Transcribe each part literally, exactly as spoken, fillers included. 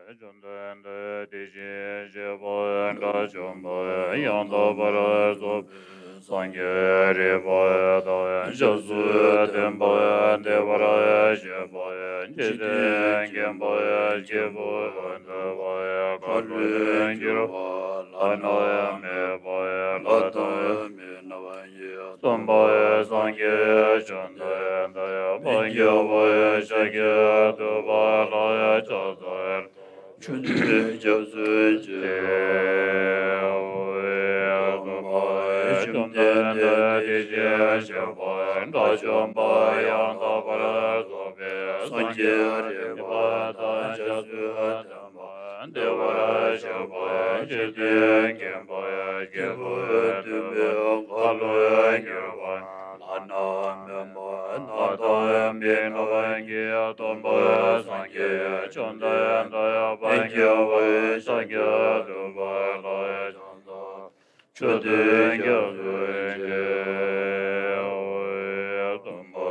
བཅོམ་ལྡན་འདས་དེ་བཞིན་གཤེགས་པ་དགྲ་བཅོམ་པ་ཡང་དག་པར་རྫོགས་པའི་སངས་རྒྱས་རིག་པ་དང་ཞབས་སུ་ལྡན་པ་བདེ་བར་གཤེགས་པ་འཇིག་རྟེན་མཁྱེན་པ་སྐྱེས་བུ་འདུལ་བ་འཁོར་ལོས་སྒྱུར་བ་བླ་ན་མེད་པ་ལྷ་དང་མི་རྣམས་ཀྱིས་སྟོན་པ་སངས་རྒྱས་བཅོམ་ལྡན་འདས་བོད་རྒྱལ་བ་ཤཱཀྱ་ཐུབ་པ་ལ་ཕྱག་འཚལ་ལོ། ཆོས་འདི་སྐྱབས་སུ་མཆི། བཅོམ་ལྡན་འདས་དེ་བཞིན་གཤེགས་པ་དགྲ་བཅོམ་པ་ཡང་དག་པར་རྫོགས་པའི་སངས་རྒྱས་རིག་པ་དང་ཞབས་སུ་ལྡན་པ་བདེ་བར་གཤེགས་པ་འཇིག་རྟེན་མཁྱེན་པ་སྐྱེས་བུ་འདུལ་བའི་འཁོར་ལོས་སྒྱུར་བ་བླ་ན་མེད་པ་ལྷ་དང་མི་རྣམས་ཀྱིས་སྟོན་པ་སངས་རྒྱས་བཅོམ་ལྡན་འདས་བོད་རྒྱལ་བ་ཤཱཀྱ་ཐུབ་པ་ལ་ཕྱག་འཚལ། ཆོས་འདི་སྐྱབས་སུ་མཆི། སྟོན་པ་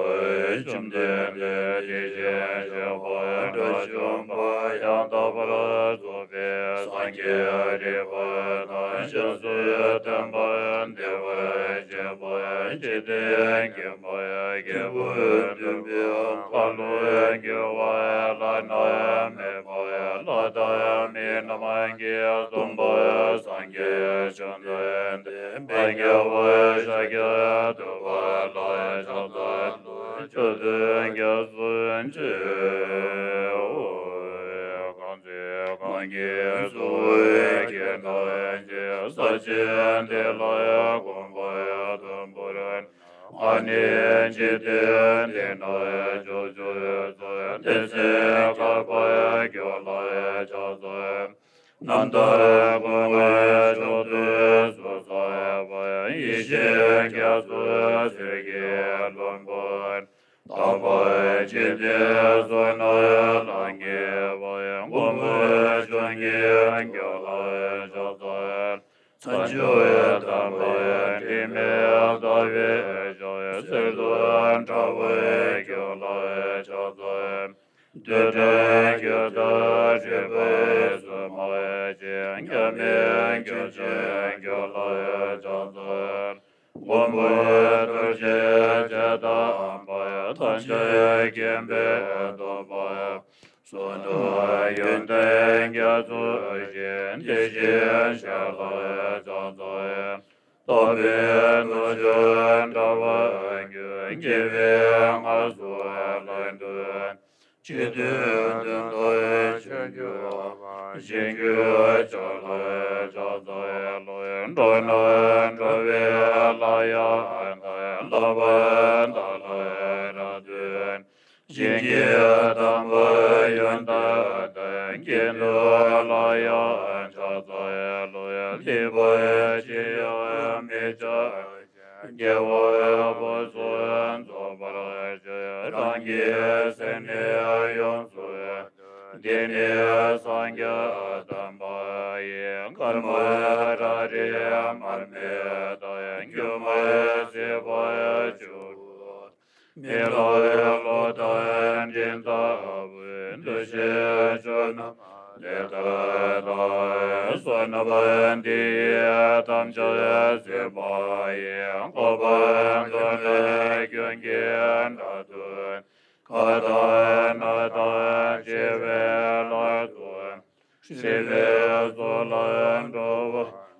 བཅོམ་ལྡན་འདས་དེ་བཞིན་གཤེགས་པ་དགྲ་བཅོམ་པ་ཡང་དག་པར་རྫོགས་པའི་སངས་རྒྱས་རིག་པ་དང་ཞབས་སུ་ལྡན་པ་བདེ་བར་གཤེགས་པ་འཇིག་རྟེན་མཁྱེན་པ་སྐྱེས་བུ་འདུལ་བའི་འཁོར་ལོས་སྒྱུར་བ་བླ་ན་མེད་པ་ལྷ་དང་མི་རྣམས་ཀྱིས་སྟོན་པ་སངས་རྒྱས་བཅོམ་ལྡན་འདས་བོད་རྒྱལ་བ་ཤཱཀྱ་ཐུབ་པ་ལ་ཕྱག་འཚལ་ལོ། ཆོས་འདི་སྐྱབས་སུ་མཆི། གང་ཚེ་གང་གི་འཚོ་བའི་ཁྱིམ་དང་བཅས་ས་ཆེན་འདི་ལ་གོམ་པ་དུམ་བུར་ཨ་ནི་འཇིག་རྟེན་འདི་ན་ཕྱོགས་བཅུ་ཚུན་བདེ་གསལ་དགའ་བར་སྐྱོང་ལ་ཕྱག་འཚལ། རྣམ་དག་ཀུན་གྱི་མཆོག་ཏུ་གསོལ་མཛད་པ། ཡེ་ཤེས་རྒྱ་མཚོའི་ཟེར་གྱིས་ཀློང་པོ། དག་པ་འཇིག་རྟེན་མཚོ་རྣམས་ལ་ངེས་པ། མགོན་པོ་ཆུ་སྐྱེས་རྒྱ་ལ་ཕྱག་འཚལ། མཚན་བརྗོད་དམ་པ་དྲི་མེད་ཟླ་བའི་ཞལ། གསེར་མདོག་འདྲ་བའི་རྒྱ་ལ་ཕྱག་འཚལ། རྡུལ་བྲལ་རྒྱུད་དང་རིག་པའི་བཙུན་མོ་ཆེ། མཉམ་མེད་རྒྱལ་ཆེན་རྒྱ་ལ་ཕྱག་འཚལ། མགོན་པོ་རྡོ་རྗེ་ཆེ་དམ་པ། ཐམས་ཅད་མཁྱེན་པའི་སྟོན་པ། གསུང་དང་ཡོན་ཏན་རྒྱ་མཚོའི་ཞིང་། དེ་བཞིན་གཤེགས་ལ་ཕྱག་འཚལ། རྟོག་པའི་རྡོ་རྗེ་འདྲ་བའི་རྒྱུད། དགྱེས་པའི་སྔགས་སུ་ལྷུང་དུས། ཆེས་མཐོའི་དོན་དུ་ཆོས་བསྒྱུར་བ། གཞན་རྒྱུད་ཆོས་ལ་ཕྱག་འཚལ་ལོ། འགྲོ་ན་འགྲོ་བའི་ལྷ་ཡང་དང་། ལྷ་བ་དག་ལ་རབ་སྟོན། ཞིང་གི་དང་པོ་ཡོན་ཏན་ལྡན། དགེ་འདུན་ལ་ཡང་ཕྱག་འཚལ་ལོ། ལེགས་པར་ཕྱེ་ཡང་མི་ཆགས། དགེ་བ་ཕུན་སུམ་ཚོགས་པར་སྤྱད། རང་གི་སེམས་ནི་ཡོངས་སུ་འདུལ། འདི་ནི་སངས་རྒྱས་བསྟན་པ་ཡི། དཀར་མོ་ར་རི་མར་མེ་དང་། སྒྱུ་མ་སྲིད་པ་བཅུ་པོ་དང་། མི་ལ་ལོ་དང་འབྲིང་ལྟ་བུའི། འདུ་ཤེས་ཆོས་རྣམས་ལས་ཐར་ལ། བསོད་ནམས་འདི་ཡིས་ཐམས་ཅད་གཟིགས་པ་ཡི། འགོག་པ་ཀུན་ནས་ཀུན་གྱིས་བདག་ཐུབ། ཁ་དང་སྣ་དང་བྱེ་བའི་ལྷ་སོགས། སྲིད་པའི་མཚོ་ལས་འགྲོ་བ་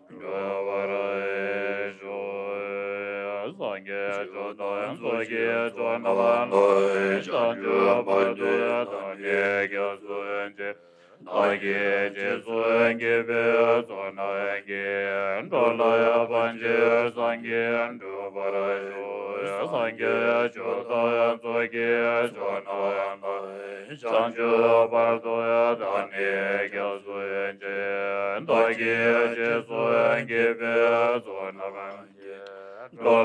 སྒྲོལ་བར་ཤོག། སངས་རྒྱས་ཆོས་དང་ཚོགས་ཀྱི་མཆོག་རྣམས་ལ། བྱང་ཆུབ་བར་དུ་བདག་ནི་སྐྱབས་སུ་མཆི། བདག་གིས་རྗེས་སུ་བགྱིས་པའི་ཚོགས་རྣམས་ཀྱིས། འགྲོ་ལ་ཕན་ཕྱིར་སངས་རྒྱས་འགྲུབ་པར་ཤོག། སངས་རྒྱས་ཆོས་དང་ཚོགས་ཀྱི་མཆོག་རྣམས་ལ། བྱང་ཆུབ་བར་དུ་བདག་ནི་སྐྱབས་སུ་མཆི། བདག་གིས་རྗེས་སུ་བགྱིས་པའི་ཚོགས་རྣམས་ཀྱིས། འགྲོ་ལ་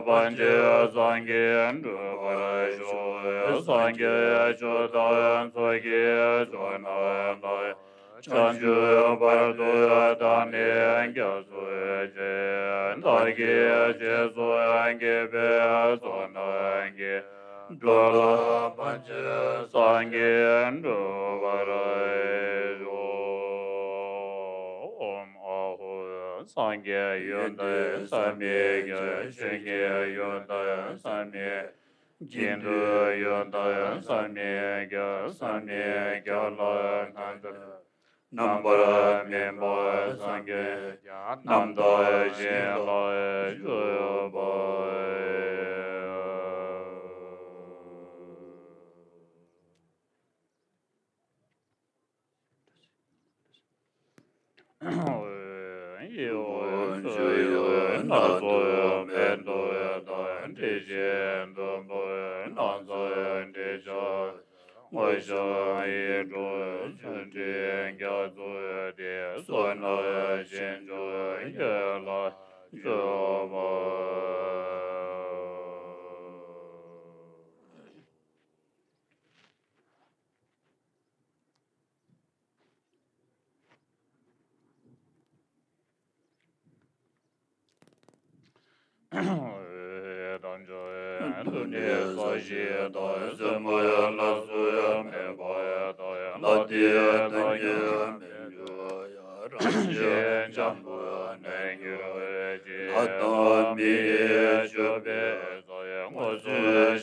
ཕན་ཕྱིར་སངས་རྒྱས་འགྲུབ་པར་ཤོག། སངས་རྒྱས་ཆོས་དང་ཚོགས་ཀྱི་མཆོག་རྣམས་ལ། བྱང་ཆུབ་བར་དུ་བདག་ནི་སྐྱབས་སུ་མཆི། བདག་གིས་རྗེས་སུ་བགྱིས་པའི་ཚོགས་རྣམས་ཀྱིས། འགྲོ་ལ་ཕན་ཕྱིར་སངས་རྒྱས་འགྲུབ་པར་ཤོག། ཨོཾ་ཨཱཿཧཱུྃ། སངས་རྒྱས་ཡོན་ཏན་བསམ་མི་ཁྱབ། ཆོས་ཀྱི་ཡོན་ཏན་བསམ་མི། དགེ་འདུན་ཡོན་ཏན་བསམ་མི་ཁྱབ། བསམ་མི་ཁྱབ་ལ་ཐམས་ཅད་རྣམ་པར་སྨིན་པ་སངས་རྒྱས་རྣམ་དག་ཞིང་ལ་བཞུགས་པ། ཡིད་འོང་སྤྱོད་ཡུལ་སྣ་ཚོགས་མེད་དོ་དང་། དྲི་ཞིམ་དུམ་བུ་སྣ་ཚོགས་དྲི་ཆབ། དངོས་བྱུང་ཡིད་འཕྲོག་ཆུ་འདྲེས་རྒྱ་མཚོ་སྟེ། བསོད་ནམས་ཞིང་མཆོག་ཡིད་ལ་འཇུག་པ། དང་ཆོས་དུ་ནི་ས་གཞི་དང་། སྲིན་མོའི་ལ་སུ་མེད་པ་དང་། ལྷ་དེ་དང་གི་མི་འགྱུར་ཡང་། རང་བཞིན་འཇམ་པོ་ནས་གྱུར་ཅིག། ལྷ་དང་མི་ཡི་སྤྱོད་པའི་ས་ཡི། དངོས་སུ་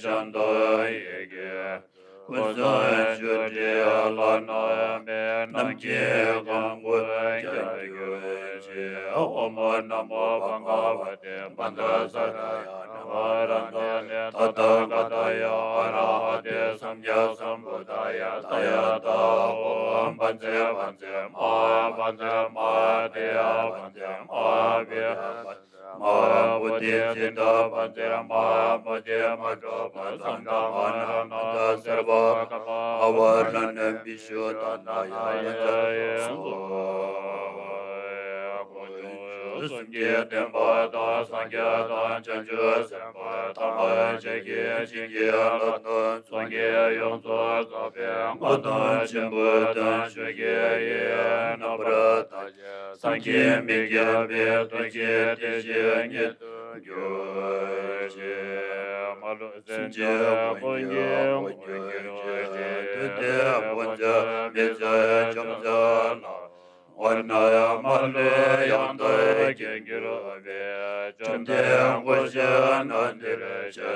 ཞལ་དང་ཡི་གེ། ཀུན་བཟང་མཆོག་སྤྲུལ་ལྷ་རྣམས་མེད། ནམ་མཁའི་གང་བུ་རྒྱ་གྱུར་ཅིག། ཨོཾ་ན་མོ་བྷ་ག་བ་ཏེ། བཛྲ་ས་ཏ་ཡ་ན་མ་ར་ཏ་ནི་ཏ་ཐཱ་ག་ཏ་ཡ་ཨ་ར་ཧ་ཏེ་སམྱཀ་སམ་བུདྡྷ་ཡ་ད་ཡ་ཏ། ཨོཾ་བཛྲ་བཛྲ་མ་བཛྲ་མ་ཏེ་ཡ་བཛྲ་མ་བི་ཡ་བཛྲ། མ་བོ་དྷི་ཙིཏྟ་བཛྲ་མ་མོ་དྷི་མ་གྲོ་བ་ཙནྡྲ་མ་ན་མནྡ་སེར་པ་ཀ་མ་ཨ་བ་ར་ཎ་བི་ཤུདྡྷ་ན་ཡ་བཛྲ་སྭཱ་ཧཱ། གསུང་གསུམ་གྱི་བསྟན་པ་དང་། སངས་རྒྱས་དང་བྱང་ཆུབ་སེམས་དཔའ་ཐམས་ཅད་ཀྱིས་བྱིན་གྱིས་བརླབ་ཏུ་ཚོགས་ཀྱིས་ཡོངས་སུ་རྫོགས་པའི་སྔགས་དང་འཆི་འཕོ་ལྟ་མཆོག་གི་ཡི་རྣམ་པར་བལྟ། བསམ་གྱིས་མི་ཁྱབ་པའི་ཐུགས་རྗེའི་བདེ་གཤེགས་ཉིད་དུ་གྱུར་ཅིག། མ་ལུས་སེམས་ཅན་ཀུན་གྱི་དབང་པོ་གྱུར་ཅིག། བདུད་སྡེ་དཔུང་བཅས་མི་བཟད་འཇོམས་མཛད་ལ། འོ་ན་མ་ལུས་ཡང་དག་རྒྱན་གྱུར་པའི། བཅོམ་ལྡན་སྐུ་བཞི་ན་འདིར་བྱོན་སུ་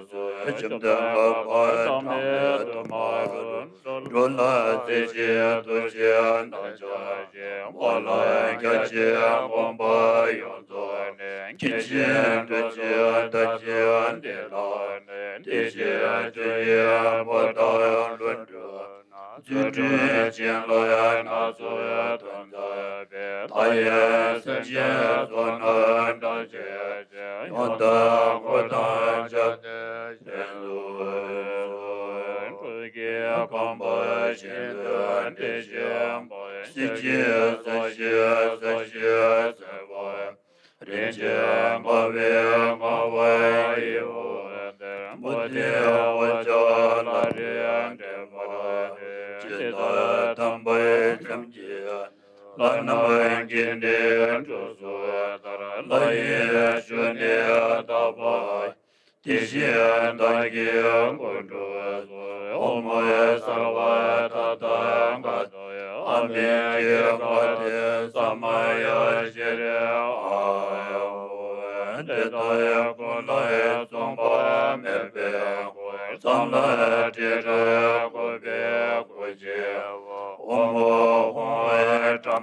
གསོལ། བཅོམ་ལྡན་འཕགས་པ་གྲངས་མེད་དུ་མ་རོལ། འགྲོ་ལ་སྲིད་ཞིའི་དུས་བཞིན་ན་ཆགས་ཤིང་། འོ་ལ་རྒྱ་ཆེའི་དགོངས་པ་ཡོངས་རྫོགས་ནས། མཁྱེན་ཅིང་གྲོལ་ཅིང་ཐར་ཅིང་བདེ་བླག་ནས། དེ་བཞིན་ཆོས་ཀྱི་བུ་དང་ རྫུ་འཕྲུལ་ཅན་ལ་སྣ་ཚོགས་དོན་མཛད་པའི། མཐའ་ཡས་སེམས་ཅན་ཚོགས་རྣམས་སྐྲག་བྱེད་ཅིང་། ཡང་དག་འཁོར་དང་བཅས་ཏེ་བཞིན་དུ་གསོལ། སྤྲུལ་སྐུའི་ཁང་པ་བཞིན་དུ་བརྟན་བཞུགས་པ། སེམས་ཅན་ས་གཞི་ས་གཞི་སྲིད་པ། རིན་ཆེན་དགའ་བའི་ངང་པ་ཡི་འོད་ཟེར། མུ་སྟེགས་འོད་ཆགས་ལྷ་རིས་འདྲེས་པ། ཇི་ལྟར་དམ་པའི་ཚིག་གིས་ལྷ་རྣམས་དགེ་འདུན་གྲོགས་སུ་བསྟར། ལྷ་ཡི་གཞུང་ནས་བདག་པོ། དེ་བཞིན་བདག་གིས་མགོན་གྲོགས་སུ། འོག་མིན་གསལ་བ་མཐའ་དག་ག་ཨ་མི་ཀི་ག་ཏེ་ས་མ་ཡ་ཤྲཱི་ཨཱཿཧཱུྃ། དེ་དག་ཀུན་ལ་མཚུངས་པ་མེད་པའི་སྐུ། མཚམས་ལ་ཏྲི་ཏྲ་བཀོད་པའི་སྐུ་ཆེ་བ། ཨོཾ་ཧཱུྃ་ཧྲཱིཿ་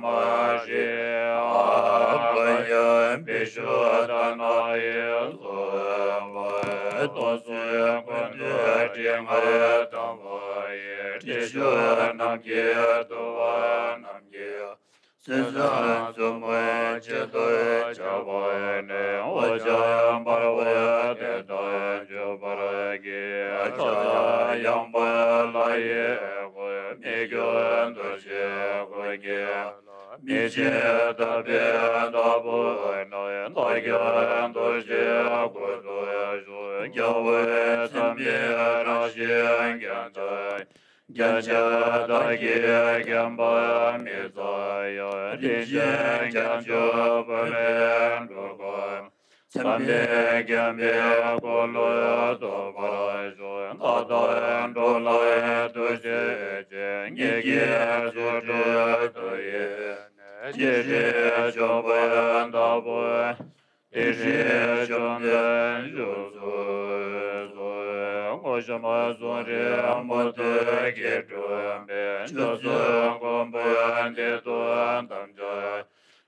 ཨཱཿཧཱུྃ། བི་ཤྭ་ཏ་ནཱ་ཡིས་གཙོས་པ། སྟོང་གཟུགས་ཀུན་ཏུ་སྤྲིན་ལྔའི་དང་པོ་ཡི། ཏྲི་ཤཱུལ་རྣམས་ཀྱིས་བསྡུ་བ་རྣམས་ཀྱིས། སེམས་ཙམ་ཙུམ་པའི་ཆེད་དུ་བྱ་བ་ནི། འོད་ཆགས་འབར་བ་དེ་དག་འཇུག་པར་བགྱི། ཕྱག་འཚལ་ཡངས་པ་ལྷ་ཡི་སྐུ། མི་བསྐྱོད་རྡོ་རྗེའི་སྐུ་སྙིང་པོ། མི་ཕྱེད་དག་པའི་བདག་པོ་རྣམས། མདའ་རྒྱང་རྡོ་རྗེའི་ཁུར་དུ་ཞུགས། རྒྱལ་པོས་མཚན་པའི་རང་བཞིན་བརྒྱན་ཏེ། རྒྱན་ཆ་དག་གིས་བརྒྱན་པ་མི་ཟ་ཡང་། རིན་ཆེན་རྒྱན་ཆ་ཕུལ་བས་འགྲོ་ཀུན། མཚན་དཔེས་བརྒྱན་པའི་འཁོར་ལོ་བསྟོད་པར་ཤོག། མཐའ་དག་འགྲོ་ལ་གདུལ་བྱེད་ཅིང་། ཉིད་ཀྱི་རྫུ་འཕྲུལ་དུ་ཡིས་ནི། སྤྱན་རས་གཤོག་པའི་བདག་པོ། དེ་སྲིད་བཅོམ་ལྡན་བཞུགས་སུ་གསོལ། དངོས་བཤམས་གསུང་རིང་མུ་ཏིག་གིས་བྲུབ་པའི། ཆོས་ཚུལ་མགོན་པོའི་མདུན་དུ་དམ་བཅའ།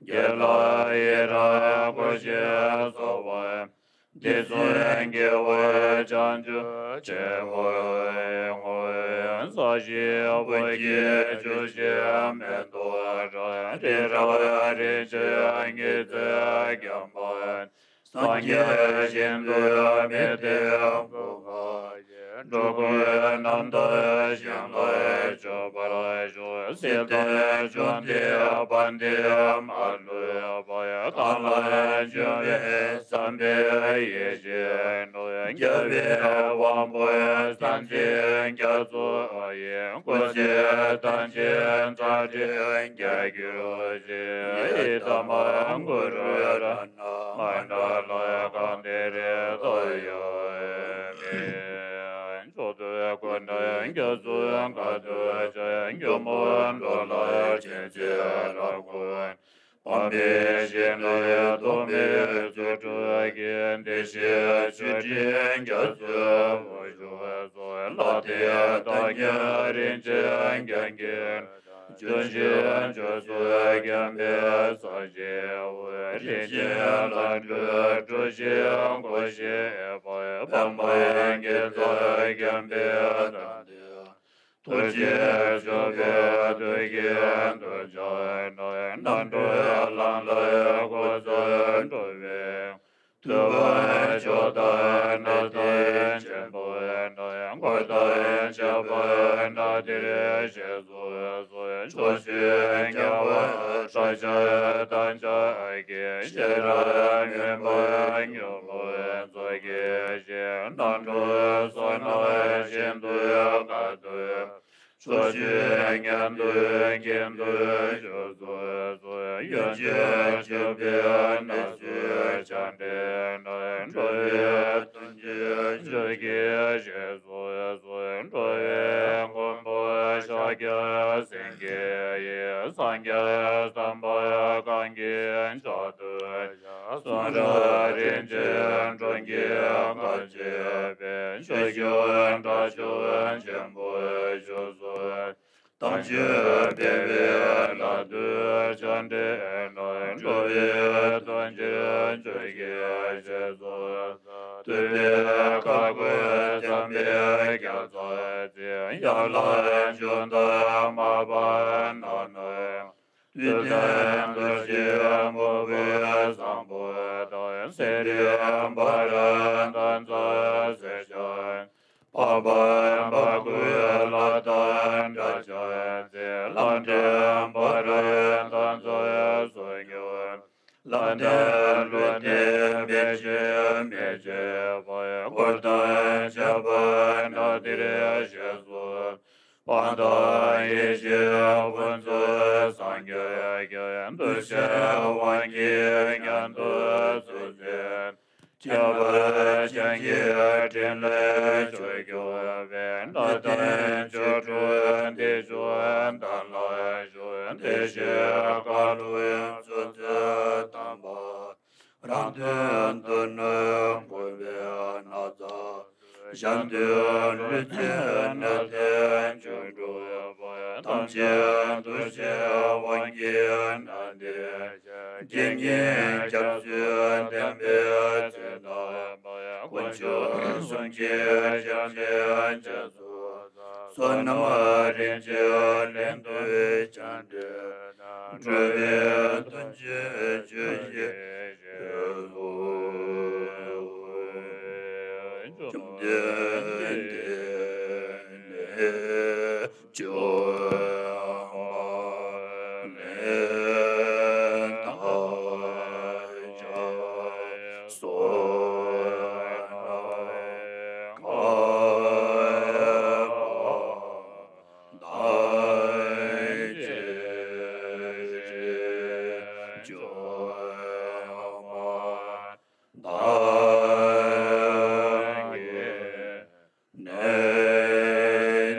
དགེ་ལེགས་ཡི་རང་བསྐུལ་ཞིང་གསོལ་བ། འདི་མཚུངས་དགེ་བའི་བྱང་ཆུབ་ཆེན་པོའི་དངོས། ས་གཞི་འོད་ཀྱི་ཆུ་སྐྱེས་མེ་ཏོག་བཀྲ། རི་རབ་རིན་ཆེན་ཉི་ཚེ་བརྒྱན་པ། སངས་རྒྱས་ཞིང་དུ་མི་ལྡན་བུ་ག་འགྲོ་ཀུན་རྣམ་དག་ཞིང་ལ་སྤྱོད་པར་ཤོག། སྲིད་དང་བཅོམ་ལྡན་བན་དེ་མ་ལུས་པ། གང་ལ་འབྱུང་བའི་བསམ་པའི་ཡེ་ཤེས་སྣང་། རྒྱལ་བའི་དབང་པོ་སེམས་ཅན་རྒྱ་མཚོ་ཡི། སྐུ་ཚེ་བརྟན་ཅིང་མཛད་འཕྲིན་རྒྱས་གྱུར་ཅིག། ཨི་ཛཿ་མ་གུ་རུ་རཏྣ་མཎྜ་ལ་ཀ་ཏེ་རེ་ཏོ་ཡ། མཆོག་ཏུ་ཀུན་ནས་རྒྱ་མཚོ་འགག་ཏུ་བྱ། མགོན་པོ་འགྲོ་ལ་ཆེན་ཚེ་རབ་ཀུན། དམ་པའི་ཞིང་ལས་ཐོབ་པའི་རྫུ་འཕྲུལ་གྱིས། བདེ་གཤེགས་མཆོད་སྤྲིན་རྒྱ་མཚོའི་དབུས་སུ་སོགས། ལྷ་དེ་དང་མྱ་ངན་རིན་ཆེན་རྒྱན་གྱིས། ལྗོན་ཤིང་ཆོས་ཚུལ་བརྒྱན་པའི་ས་གཞིའི་དབུས། རིན་ཆེན་ལྷ་འདྲེས་སྤྲུལ་ཞིང་བསྐོར་བཞུགས་པ། པདྨ་འོད་ཀྱི་རྩལ་བརྒྱན་པའི་གདན་དེ། ཐུགས་རྗེས་སྤྱོད་པའི་བདུད་ཀྱི་གདུལ་བྱ་རྣམས། རྣམ་གྲོལ་ལམ་ལ་འགོད་པར་འགྲོ་བའི། ཐུབ་པ་མཆོག་དང་གནས་བརྟན་ཆེན་པོ་རྣམས། འཁོར་དང་བཅས་པ་ནཱ་དེར་ཞིག་གསོ་གསོལ། ཕྱོགས་བཅུའི་རྒྱལ་བ་སྲས་ཆེན་དམ་ཅན་གྱི། ཤེས་རབ་མུན་པ་ཉོན་མོངས་ཚོགས་ཀྱི་ཞིང་། རྣམ་གྲོལ་བསོད་ནམས་ཤིན་ཏུ་དགའ་སྟོན། ཕྱོགས་བཅུའི་གཉན་འདུལ་གྱི་མདུན་ཞུགས་སུ་གསོལ། ཡོན་ཏན་བཅུ་པའི་གནས་སུ་བྱང་འདྲེན་ནས། འགྲོ་བའི་དོན་ཆེན་ཆོས་ཀྱི་རྗེས་སུ་གསོལ། འགྲོ་བའི་མགོན་པོ་ཤཱཀྱ་སེང་གེ་ཡིས། སངས་རྒྱས་བསམ་པ་གང་གིས་མཆོག་ཏུ་གསུང་རབ་རིན་ཆེན་གྲོང་ཁྱེར་གང་བྱེད་པའི། ཆོས་ཀྱི་སྒྲ་ཆེན་ཆེན་པོ་ཞུགས་སུ། དམ་ཆོས་སྤེལ་བའི་ལྷ་བདུད་བྱང་འདྲེན་ནས། འགྲོ་བའི་དོན་ཆེན་ཆོས་ཀྱི་རྗེས་སུ་གསོལ། བསྟོད་པའི་ཁ་དགོད་འཇམ་པའི་རྒྱ་མཚོ་ཅན། ཡར་ལ་བྱོན་དང་མར་པ་ན་ན། བསྟོད་ལྡན་རྡོ་རྗེ་སྨུག་པོའི་བཟང་པོ་དང་། སེར་བ་རི་དྭགས་ཚོགས་བསྲེས་ཤིང་། འཕགས་པ་འཕགས་ཀྱི་ལྷ་དང་འདྲ་བྱ་ཅན། ལྷ་འདྲེ་འབར་བའི་ལྷ་ཚོགས་སུ་གྱུར། ལྷ་ལྡན་ཀླུ་ལྡན་མི་ཕྱེད་མི་ཕྱེད་པ། འཁོར་དང་བཅས་པ་ནགས་དེར་གཤེགས་སུ། འཕགས་དང་ཡེ་ཤེས་ཕུན་ཚོགས་སངས་རྒྱས་ཀྱིས། འདུ་བྱེད་དབང་གིས་མཉམ་དུ་བསུ་མཛད། ཁྱད་པར་ཅན་གྱི་ཕྲིན་ལས་བཅུ་འཁྱོངས་པའི། ནང་རྟེན་བཅུ་དྲུག་བདེ་མཆོག་དང་ལ་བཞུགས། བདེ་གཤེགས་ཀ་ལུ་ཡི་ཚོགས་རྫས་དམ་པ། རང་དོན་མདོར་ན་འགོག་པའི་ན་ཚ། གཞན་དོན་ལུས་རྩལ་ནད་དེ་བཅུ་དྲུག་པོ། ཐམས་ཅད་འདུ་བྱེད་དབང་གིས་མནར་ཏེ། རྒྱལ་བསྙེན་སྐྱབས་སུ་འདེམས་པའི་ཚེ་དང་པོ། དཀོན་མཆོག་གསུམ་གྱི་ཞབས་ཀྱི་རྗེས་སུ། བསོད་ནམས་རིན་ཆེན་ལྷུན་སྟུག་ཅན་འདྲེན། འགྲོ་བའི་དོན་ཆེན་སྤྱོད་བཞིན་གཤེགས་སུ། བཅོམ་ལྡན་འདས་ནི་བཅོམ་པ་ལས་ཐར་བྱ། བསོད་ནམས་བསྐལ་པ་ནམ་འཁྱམས་ཀྱི། བཅོམ་པ་དང་གཉིས་ནས་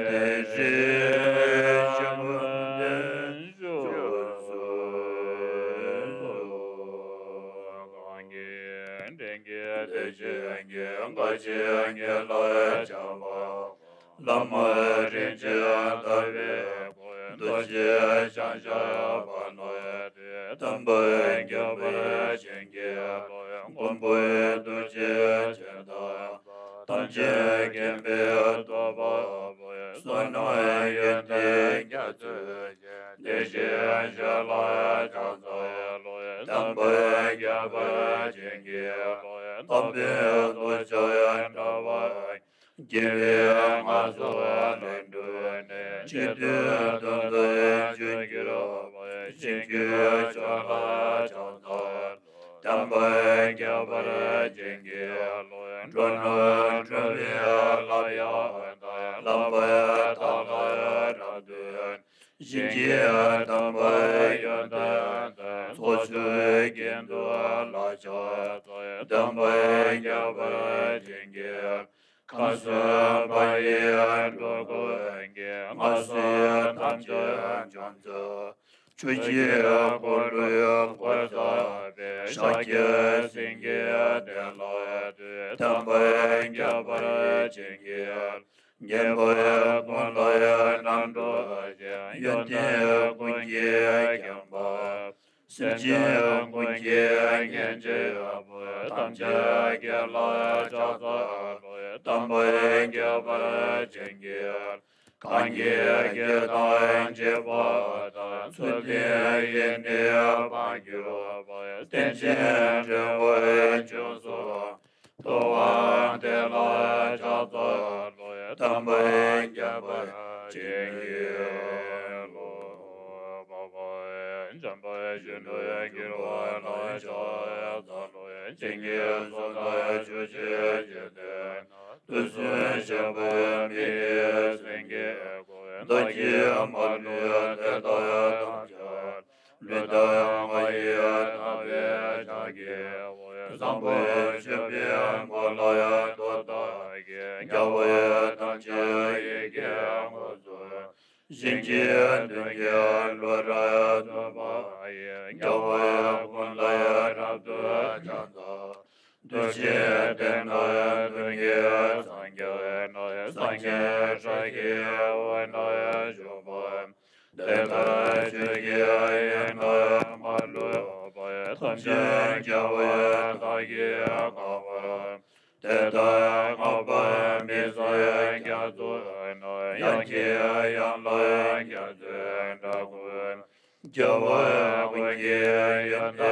དེ་བཞིན་གཤེགས་པ་འདི་བཞུགས་སུ་གསོལ། གང་གི་དྲིན་གྱིས་དེ་བཞིན་གཤེགས། འགའ་ཞིག་ངེས་ལ་བྱ་བ། བླ་མ་རིན་ཆེན་ལྟ་བུའི་གོ། འདུ་ཤེས་བྱང་ཆུབ་བར་སྣང་སྟེ། དམ་པ་རྒྱས་པར་བྱིན་གྱིས་རློབས། མགོན་པོའི་ཐུགས་རྗེ་ཅན། དམ་ཅན་མཁྱེན་པའི་སྟོབས་པ་པོ། བསོད་ནམས་ཡོན་ཏན་རྒྱ་མཚོའི་ཞིང་། དེ་བཞིན་གཤེགས་ལ་ཕྱག་འཚལ་ལོ། དམ་པ་རྒྱས་པར་བྱིན་གྱིས་རློབས། དམ་པའི་ཐུགས་ཕྱག་འདྲ་བ། དགེ་བའི་མངའ་གསོལ་ལས་འགྲོལ་ནས། འཆི་དུས་དོན་དུ་འབྱོན་གྱུར་པ། བྱིན་གྱིས་བརླབ་ཕྱག་འཚལ་ལོ། དམ་པ་རྒྱས་པར་བྱིན་གྱིས་རློབས། འགྲོ་རྣམས་སྒྲོལ་བའི་ལྷ་ཡང་དག། ལག་པ་ཐགས་ལ་རབ་བརྟན། བྱིན་གྱིས་དམ་པ་ཡོན་ཏན་ལྡན། ཚོགས་མཆོག་གིས་འདུད་ལ་ཕྱག་འཚལ། དམ་པ་རྒྱས་པར་བྱིན་གྱིས། ཁམས་གསུམ་པ་ཡི་འགྲོ་ཀུན་གྱི། སྔར་སྲིད་ཐམས་ཅད་འཇོམས་མཛད། ཆོས་ཀྱི་འཁོར་ལོས་བསྐོར་མཛད་པའི། ཤཱཀྱ་སེང་གེ་དེ་ལ་འདུད། དམ་པ་རྒྱས་པར་བྱིན་གྱིས། ཉན་པ་ཀུན་ལ་རྣམ་སྤྲོ་ཞིང་། ཡོན་ཏན་ཀུན་གྱིས་ཁེངས་པ། སེམས་ཅན་ཀུན་གྱི་གཉེན་གཅིག་པུ། ཐམས་ཅད་ཀྱི་ལ་ཕྱག་འཚལ་ལོ། དམ་པ་རྒྱས་པར་བྱིན་གྱིས། གང་གིས་བསྐྱེད་དང་བྱེད་པ་དང་། ཚུལ་ཁྲིམས་ཡིད་ནི་སྤངས་གྱུར་པ། རྟེན་ཅིང་འབྲེལ་བར་འབྱུང་སུ། ཐུབ་དབང་དེ་ལ་ཕྱག་འཚལ་ལོ། དམ་པ་རྒྱས་པར་བྱིན་གྱིས་རློབས། འཇམ་དཔལ་ཞི་ཁྲོ་སྐྱོབ་པ་ལ་ཕྱག་འཚལ་ལོ། བྱིན་གྱིས་བཟུང་དང་ཆོས་ཀྱི་རྗེས་བསྟན་ན། དུས་གསུམ་གཤེགས་པའི་མི་ཡི་སེང་གེ་ཀུན། བདག་གིས་མ་ལུས་དེ་དག་ཐམས་ཅད། ལུས་དང་ངག་ཡིད་རྣམ་པའི་ཕྱག་གིས། བཟང་པོ་སྤྱོད་པའི་མགོན་ལ་ཡང་བསྟོད་དང་བགྱི། རྒྱལ་བ་ཐམས་ཅད་ཡིད་ཀྱིས་མངོན་སུམ་དུ། ཞིང་གི་དོན་གྱི་བློ་རབ་ཐོབ་པ་ཡི། རྒྱལ་བ་ཀུན་ལ་ཡང་རབ་ཏུ་ཕྱག་འཚལ། འདུ་བྱེད་དེ་རྣམས་དོན་གྱི་སངས་རྒྱས་ནས། སངས་རྒྱས་སྲས་ཀྱི་དབུས་ན་བཞུགས་པ། དེ་ལྟར་ཆོས་ཀྱི་དབྱིངས་རྣམས་མ་ལུས་པ། ཐམས་ཅད་རྒྱལ་བ་དག་གིས་གང་བར། དེ་ལྟར་བསྔགས་པ་མི་ཟད་རྒྱ་མཚོ་ན། ཡང་གི་ཡང་ལ་རྒྱ་མཚོའི་སྒྲ་ཀུན། རྒྱལ་བ་ཀུན་གྱི་ཡོན་ཏན་རབ་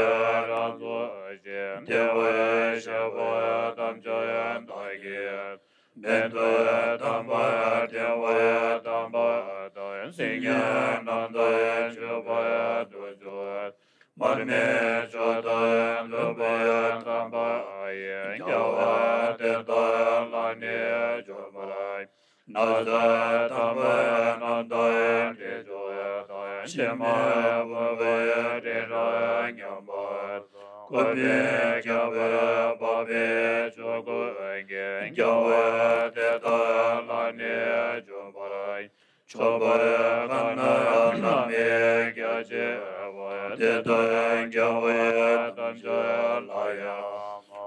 རྫོགས་ཤིང་། བདེ་བར་གཤེགས་པ་ཐམས་ཅད་བདག་གིས་མིང་དུ་བཏགས་པ། བདེ་བར་གཏམས་པ་དང་། སིལ་སྙན་རྣམས་དང་མཆོད་པ་དུ་གསོལ། མར་མེ་མཆོག་དང་བདུག་པའི་ཐམ་པ་ཡིས། རྒྱལ་བ་དེ་དག་ལ་ནི་བྱོན་པར། ན་བཟའ་དམ་པ་རྣམས་དང་དྲི་མཆོག་དང་། ཕྱེ་མ་ཕུལ་བའི་རི་རབ་མཉམ་པ་དང་། ཀུན་ཕན་ཁྱད་པར་འཕགས་པའི་ཆོས་ཀུན་གྱི། རྒྱལ་བ་དེ་དག་ལ་ནི་བྱོན་པར། མཆོད་པར་གང་གནང་བླ་མེད་རྒྱ་ཆེ་བ། དེ་ལྟར་རྒྱལ་བ་ཐམས་ཅད་ལ་ཡང་།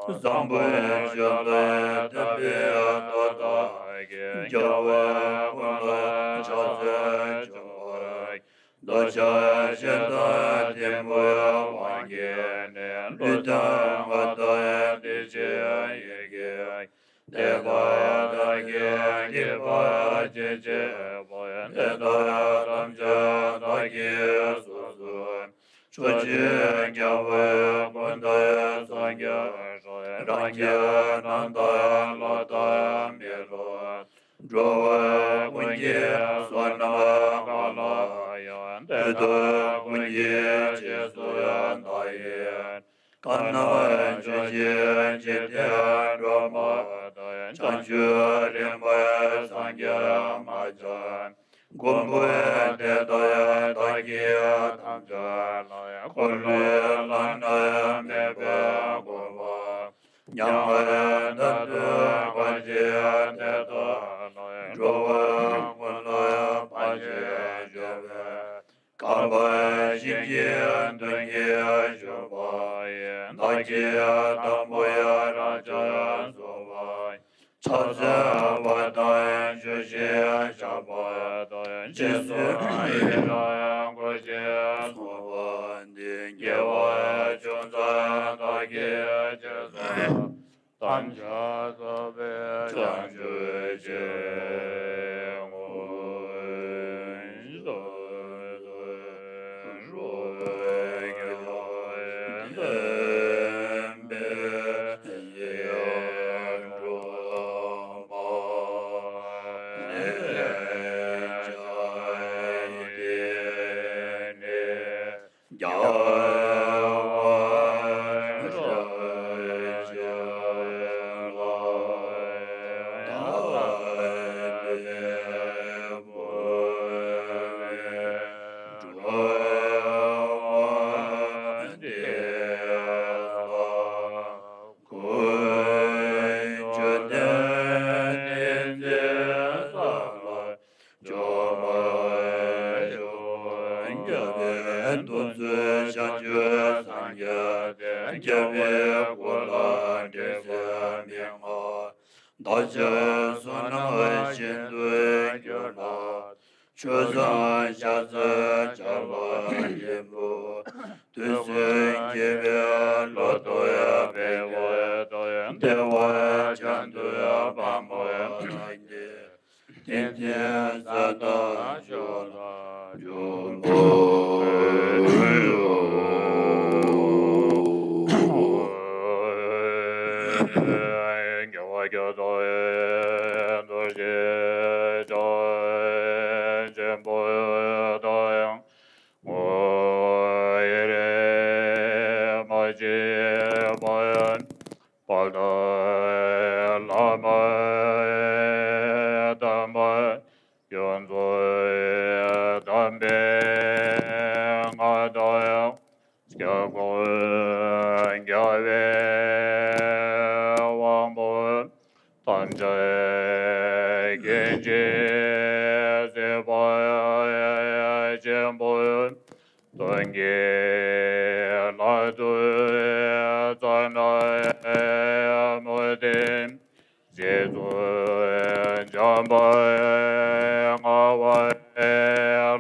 བཟང་པོའི་ཆོས་དང་ལྡན་པའི་མཐུ་དག་གིས། རྒྱལ་བ་ཀུན་ལ་ཕྱག་འཚལ་མཆོད་པར། འདོད་ཆགས་ཞེ་སྡང་གཏི་མུག་དབང་གིས་ནི། ལུས་དང་ངག་དང་བདེ་གཤེགས་ཡིད་ཀྱིས། དེ་དག་བདག་གིས་བགྱིས་པར་བྱས་པ། དེ་དག་ཐམས་ཅད་བདག་གིས་སོ་སོར། མཆོད་ཅིང་བགྱང་བའི་ཀུན་ཏུ་སངས་རྒྱ་ས། རང་རྒྱལ་རྣམ་དག་ལྷ་དང་མི་ལ། འགྲོ་བ་ཀུན་གྱི་བསོད་ནམས་གང་ལ་ཡང་། དེ་དག་ཀུན་གྱི་རྗེས་སུ་བདག་ཡི། གང་རྣམས་ཆོས་ཀྱི་འཇིག་རྟེན་སྒྲོན་མ་དང་། བྱང་ཆུབ་རིམ་པར་སངས་རྒྱས་མ་ཚང་མགོན་པོ་དེ་དག་བདག་གིས་ཐམས་ཅད་ལ། འཁོར་ལོའི་ལམ་སྣ་མེད་པའི་དགོངས་པ། མྱ་ངན་མཐར་ཐུག་གང་བྱེད་དེ་དག་ལ། འགྲོ་བ་ཀུན་ལ་ཕན་ཕྱིར་བརྗོད་པའི། གང་བ་བཞིན་གྱི་དོན་གྱི་བཞུགས་པ་ཡི། བདག་གིས་དང་པོ་ཡང་རབ་ཅག་གསོལ་བ། ཕྱག་འཚལ་བ་དང་ཆོས་ཤིང་བཤགས་པ་དང་། རྗེས་སུ་ཡི་རང་བསྐུལ་ཞིང་གསོལ་བ་འདི། དགེ་བ་ཅུང་ཟད་བདག་གིས་ཅི་བསགས། ཐམས་ཅད་ཚོགས་པའི་བྱང་ཆུབ་ཀྱི་ངོ་བོ། སྐྱོབ་པའི་གདུང་ཚོགས་བྱང་ཆུབ་སངས་རྒྱས་ཏེ། རྒྱལ་བའི་སྐུ་ལ་འདྲེས་སེ་མི་མངའ། བདག་ཅག་བསོད་ནམས་ཤིན་ཏུ་གྱུར་ལ། ཆོས་བཟང་ཤ་ཟ་བྱ་བ་ལེན་པོ། དུས་གསུམ་དགེ་བའི་ལོ་ཏོག་ཡང་འཕེལ་བ་དང་། བདེ་བ་ཅན་དུ་བར་མ་དག་སྟེ། དེང་འདིར་ས་དང་ཕྱོགས་ལ་འབྱུང་བར་འགྱུར་རོ། རྒྱལ་བ་སྐྱོབ་དང་། འདུ་ཤེས་ཆེན་པོ་དང་། ངོ་བོ་ཡེ་རེ་མ་མཆིས་པ། དཔལ་ལྡན་བླ་མ་དམ་པ། ཡོངས་རྫོགས་དམ་པའི་མངའ་བདག། སྐྱབས་མགོན་རྒྱལ་བའི་དབང་པོ། ཐམས་ཅད་མཁྱེན་ཅིང་གཟིགས་པ་ཆེན་པོ། སྟོན་ཀའི་ལྷ་ཚོགས་རྩ་ནས་མུ་སྟེགས། རྗེ་བཙུན་འཇམ་དཔལ་མངའ་བ་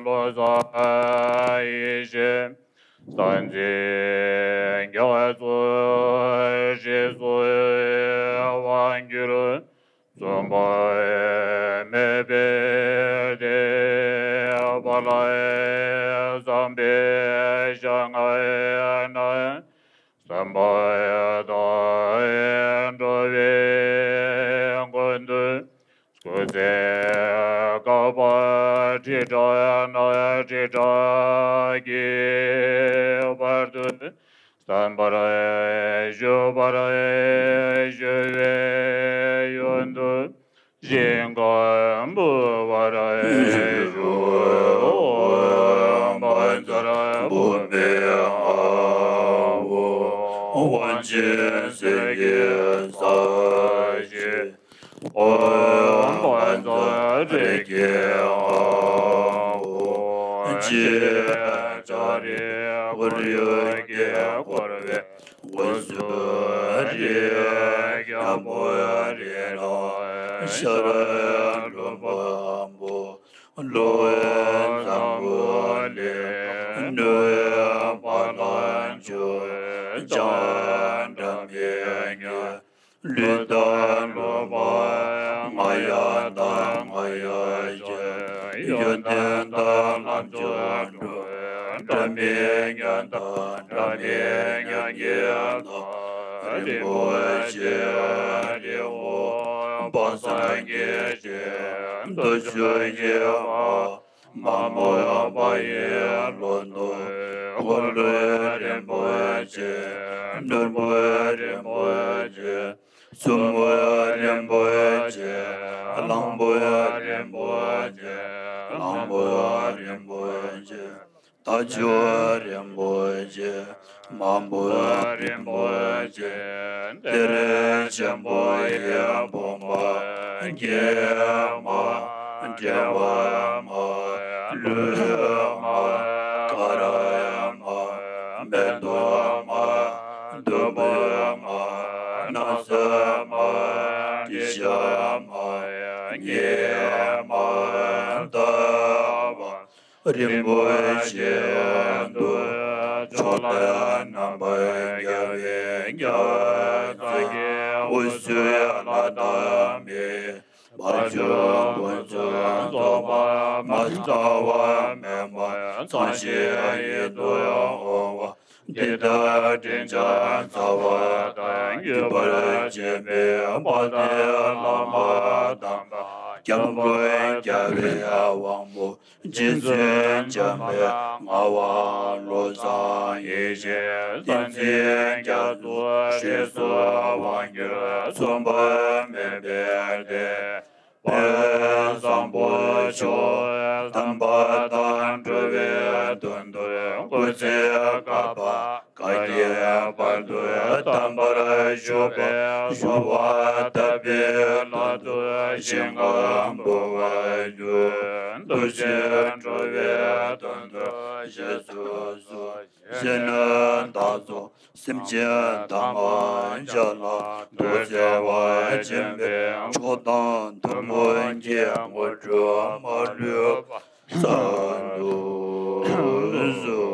ལོ་ཙཱ་ཡེ་ཤེས། ས་འཛིན་རྒྱ་མཚོ་རྗེས་སུ་ཡི་རང་ ལ་བསམ་པའི་ཞལ་སྔ་ན། བསམ་པ་དང་འགྲོ་བའི་མགོན་དུ། སྐུ་ཚེ་བསྐལ་པ་ཁྲི་ཕྲག་ན་ཁྲི་ཕྲག་གི་བར་དུ། བརྟན་པར་བཞུགས་པར་ཞུ་བའི་ཡོན་དུ། ཞིང་ཁམས་འབུལ་བར་ཞུ། བཛྲ་བྷུ་མི་ཨཱཿཧཱུྃ། དབང་ཆེན་གསེར་གྱི་ས་གཞི། ཨོཾ་བཛྲ་རིགས་ཀྱི་དབང་པོ་ཆེ། ལྕགས་རི་ཁོར་ཡུག་གིས་བསྐོར་བའི་འོད་ཟེར་རིའི་རྒྱལ་པོ་རི་རབ་ཤར་ལུས་འཕགས་པོ། གློ་བའི་འཛམ་བུ་གླིང་ནུབ་བྱེད་པ་ལ་འཇུག་ཅིང་སྒྲ་མི་སྙན། ལུས་དང་ལུས་པ་རྔ་ཡབ་དང་རྔ་ཡབ་ཀྱི། ཡོན་ཏན་དང་ལམ་མཆོག་འགྲོ་སྒྲ་མི་སྙན་དང་སྒྲ་མི་སྙན་ཉིད་དང་། རིན་པོ་ཆེ་རི་བོ་དཔག་བསམ་གྱི་ཞིང་། རྡོ་རྗེ་ཡེ་ཤེས་མ་མོ་པ་ཡི་ལོ་ཏོག་འཁོར་ལོ་རིན་པོ་ཆེ། ནོར་བུ་རིན་པོ་ཆེ། སྲུ་མོ་རིན་པོ་ཆེ། གླང་པོ་རིན་པོ་ཆེ། གླང་པོ་རིན་པོ་ཆེ། རྟ་མཆོག་རིན་པོ་ཆེ། མ་འབུ་རིན་པོ་ཆེ། གཏེར་ཆེན་པོ་ཡི་བུམ་པ་སྐྱེས་མ། འདྲེན་པ་མ། ལུས་མ། དཀར་མ། མེ་ཏོག་མ། བདུག་སྤོས་མ། སྣང་གསལ་མ། དྲི་ཞིམ་མ། ཉི་མ་ཟླ་བ་རིན་པོ་ཆེ་འདུ། ཕྱོགས་ལ་རྣམ་པར་རྒྱལ་བའི་རྒྱལ་མཚན། འོད་ཟེར་ལྷ་དང་མིའི་དཔལ་འབྱོར་ཕུན་སུམ་ཚོགས་པ་མ། རྩ་བ་མེད་པ་ཚངས་ཞིང་ཡིད་དུ་འོང་བ། འདི་ལྟར་དྲིན་ཅན་རྩ་བ་དང་། བརྒྱུད་པར་བཅས་པའི་དཔལ་ལྡན་བླ་མ་དམ་པ། སྐྱབས་མགོན་རྒྱལ་བའི་དབང་པོ། རྗེ་བཙུན་འཇམ་དཔལ་ངག་དབང་བློ་བཟང་ཡེ་ཤེས། བསྟན་འཛིན་རྒྱ་མཚོ་སྲིད་གསུམ་དབང་སྒྱུར་མཚུངས་པ་མེད་པའི་གདན། དཔལ་བཟང་པོ་མཆོག་དམ་པ་དང་འགྲོ་བའི་དོན་དུ་སྐུ་ཚེ་བསྐལ་པ་ག་གེ་བར་དུ་དམ་པར་བཞུགས་པའི་གཞོལ་བ་དག་པའི་ལྷ་ཚོགས་ཞིང་ཁམས་འབུལ་བར་འགྱུར། འདུ་བྱེད་འགྲོ་བའི་དོན་དུ་བཞེས་སུ་གསོལ། གཞན་ཡང་བདག་སོགས་སེམས་ཅན་ཐ་མར་འབྱར་ལ་འདུ་བྱེད་པ་སྦྱིན་པའི་མཆོག་དང་ཐུན་མོང་གི་དངོས་གྲུབ་མ་ལུས་པ་སྩལ་དུ་གསོལ།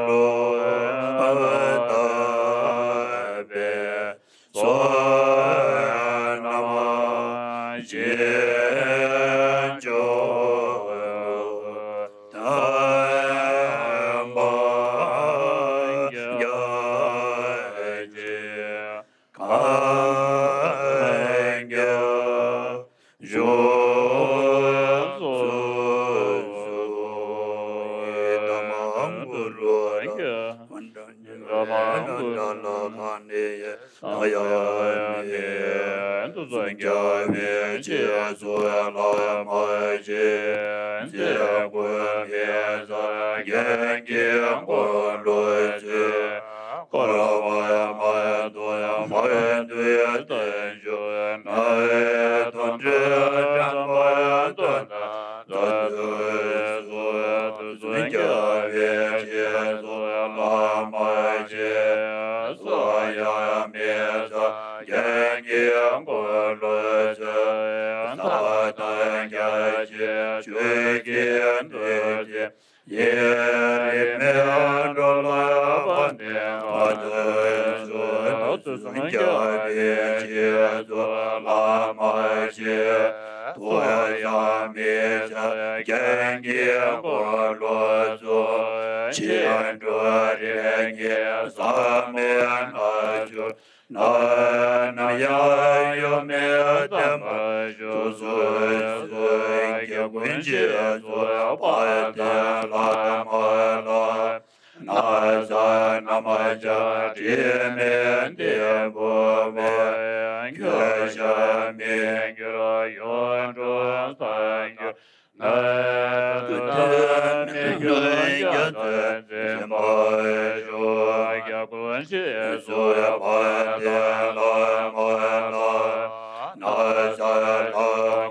ལུ་བཏབ་པའི་ཚོགས་རྣམས་རྗེས་འཇུག་ཏུ་དམ་པ་རྒྱ་ཆེ་གང་རྒྱ་བཞུགས་སུ་གསོལ། ཨེ་དམ་གུ་རུ་རྒྱ་གང་འདྲ་ཉིད་ལ་གང་ནས་ཡང་ཡང་མི་དུ་སུ་རྒྱ་བའི་རྗེས་སུ་བླ་མ་ཆེ་ཚེ་ཀུན་མི་ཟ་རྒྱན་གྱི་འཁོར་ལོ་ཚུལ། འཁོར་བ་མ་དོ་ཡང་མ་དོ་ཡང་བརྟན་བཞུགས་ནའི་དོན་འགྲུབ་དྲན་པ་དོན་དམ་མཛད་དུ་གསོལ། རྒྱ་བའི་རྗེས་སུ་བླ་མ་ཆེ་སུ་ཡང་མི་ཟ་རྒྱན་གྱི་འཁོར་ལོ་ཚུལ། ས་དང་རྒྱ་ཆེ་ཆོས་ཀྱི་འདུ་བྱེད། ཡེ་རེ་མེ་འགྲོ་ལ་ཕན་བདེ་བ་དོན་ཚུལ། རྒྱ་བའི་རྗེས་སུ་བླ་མ་ཆེ་སུ་ཡང་མི་ཟ་རྒྱན་གྱི་འཁོར་ལོ་ཚུལ། ཕྱི་འགྲོ་རིགས་ཀྱི་ཟག་མེད་རྣལ་འབྱོར་རྣམས་ཡང་ཡོད་མེད་བརྟན་པར་བཞུགས་སུ་གསོལ། རྒྱ་ཀུན་རྗེས་སུ་དཔལ་ལྡན་བླ་མ་ལ། ན་བཟའ་སྣམ་སྦྱར་དྲི་མེད་ལྡེམ་པོ་སྦས། འཁྱོལ་བྱ་མི་འགྱུར་ཡོངས་གྲོལ་སངས་རྒྱས། ནད་དུ་ཐལ་མི་འགྱུར་རྒྱ་མཚོའི་འཛིན་པ་ཤོག། རྒྱ་ཀུན་རྗེས་སུ་དཔལ་ལྡན་བླ་མ་ལ། ན་བཟའ་ལྷ་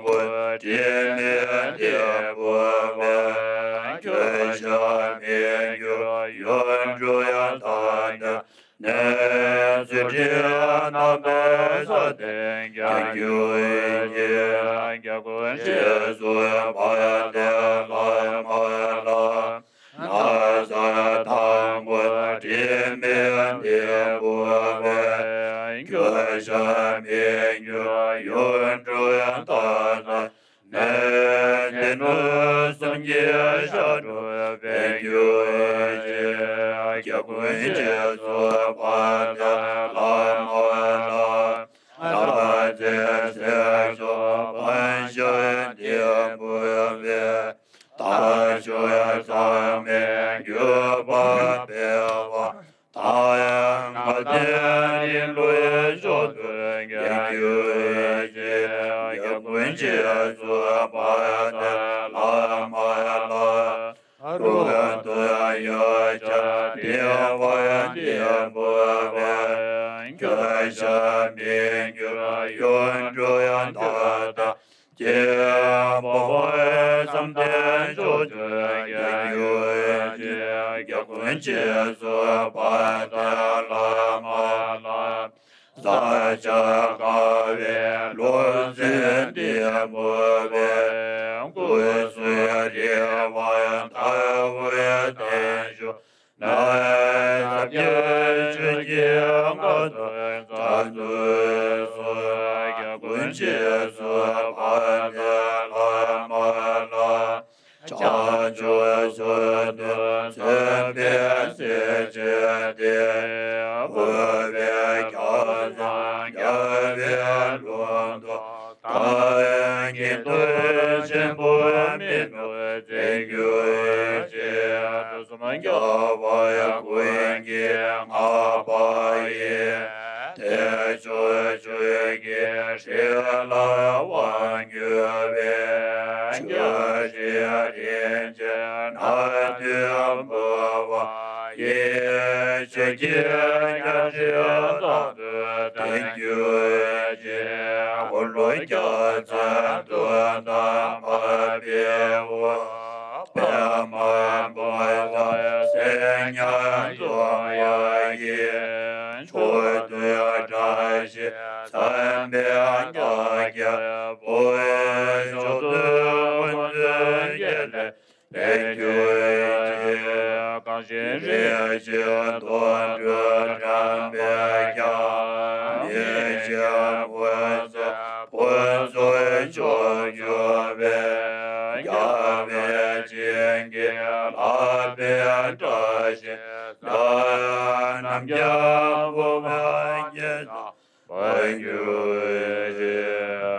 མགོ་དྲི་མེད་ལྡེམ་པོ་སྦས། འཁྱོལ་བྱ་མི་འགྱུར་ཡོངས་གྲོལ་ཡང་དག་ལྟ། ནད་ཚོགས་དྲི་མ་དམ་པའི་ས་སྟེང་རྒྱལ་གྱུར་ཅིག། རྒྱ་ཀུན་རྗེས་སུ་དཔལ་ལྡན་བླ་མ་ལ། ན་བཟའ་ཐང་མགོ་དྲི་མེད་ལྡེམ་པོ་སྦས། འཁྱོལ་བྱ་མི་འགྱུར་ཡོངས་གྲོལ་ཡང་དག་ལྟ། ནད་སྡེ་སྣོད་གསུམ་གྱི་ཤ་དྲུག་འབེབས་གྱུར་ཅིག། རྒྱ་ཀུན་རྗེས་སུ་དཔལ་ལྡན་བླ་མ་ལ། ལྷ་རྫས་སྲེག་མཆོག་སྤང་བྱ་ལྡེམ་པོ་སྦས། དལ་འབྱོར་ཟག་མེད་འགྱུར་བ་སྤེལ་བ། ད་ཡང་ང་བསྟན་རིང་ལུགས་མཆོག་ཏུ་འགེངས་གྱུར་ཅིག། རྒྱ་ཀུན་རྗེས་སུ་དཔལ་ལྡན་བླ་མ་ལ། རུ་སྟོད་ཡོལ་བྱ་བདེ་བ་ལྡེམ་པོ་སྦས། འཁྱོལ་བྱ་མི་འགྱུར་ཡོངས་གྲོལ་ཡང་དག་ལྟ། སྐྱེ་བ་བསམ་གཏན་མཆོག་ཏུ་འགེངས་གྱུར་ཅིག། རྒྱ་ཀུན་རྗེས་སུ་དཔལ་ལྡན་བླ་མ་ལ། ས་སྐྱ་དཀའ་བའི་ལུས་རྩལ་ལྡེམ་པོ་སྦས། སྐུ་གསུང་རིག་པ་ཡང་དག་པའི་བརྟན་བཞུགས་ནའི། ཟབ་རྒྱས་ཆོས་ཀྱི་མངའ་ཐང་མཛད་དུ་གསོལ། རྒྱ་ཀུན་རྗེས་སུ་དཔལ་ལྡན་བླ་མ་ལ། བྱང་ཆུབ་མཆོག་ཏུ་བརྩོན་པའི་སྲས་བཅས་ཏེ། འཁོར་བའི་རྒྱ་མཚོ་རྒྱལ་བའི་ལུང་དུ་བདག་གི་དོན་ཆེན་པོ་མི་ནུབ་མཛད་གྱུར་ཅིག། དུས་གསུམ་རྒྱལ་བ་ཀུན་གྱི་མངའ་འབངས་ཡི། དལ་འབྱོར་ཆོས་ཀྱི་ཁྲིད་ལ་དབང་བསྒྱུར་བའི། ཆོས་རྗེ་རིན་ཆེན་རྣམ་བདུན་འབུལ་བ་ཡི། ཆོས་ཀྱི་རྒྱལ་སྲིད་རྟག་ཏུ་བརྟན་གྱུར་ཅིག། འཁོར་ལོ་རྒྱ་མཚོའི་མདུན་དང་འཕགས་པའི་དབུ། པདྨ་འབུམ་ཚོགས་སྲས་མཉམ་འཛོམས་དབྱངས་ཀྱིས། མཆོག་ཏུ་བཀྲ་ཤིས་འཚམས་པའི་རྟགས་བརྒྱད་པོ། མཆོག་ཏུ་དཀོན་མཆོག་དགེ་ལེགས་ དེ་གྱུར་ཅིག་གང་ཞིག་རིགས་ཤིག་དོན་གྲུབ་དྲངས་པའི་ཁྱབ་མི་ཤེས་ཀུན་གསལ་ཕུན་ཚོགས་མཆོག་གྱུར་པའི། རྒྱལ་བའི་བྱིན་གྱིས་བརླབས་པའི་བཀྲ་ཤིས་རྣམ་རྒྱལ་ཕོབ་པར་བགྱིད་དང་། བར་གྱུར་ཅིག་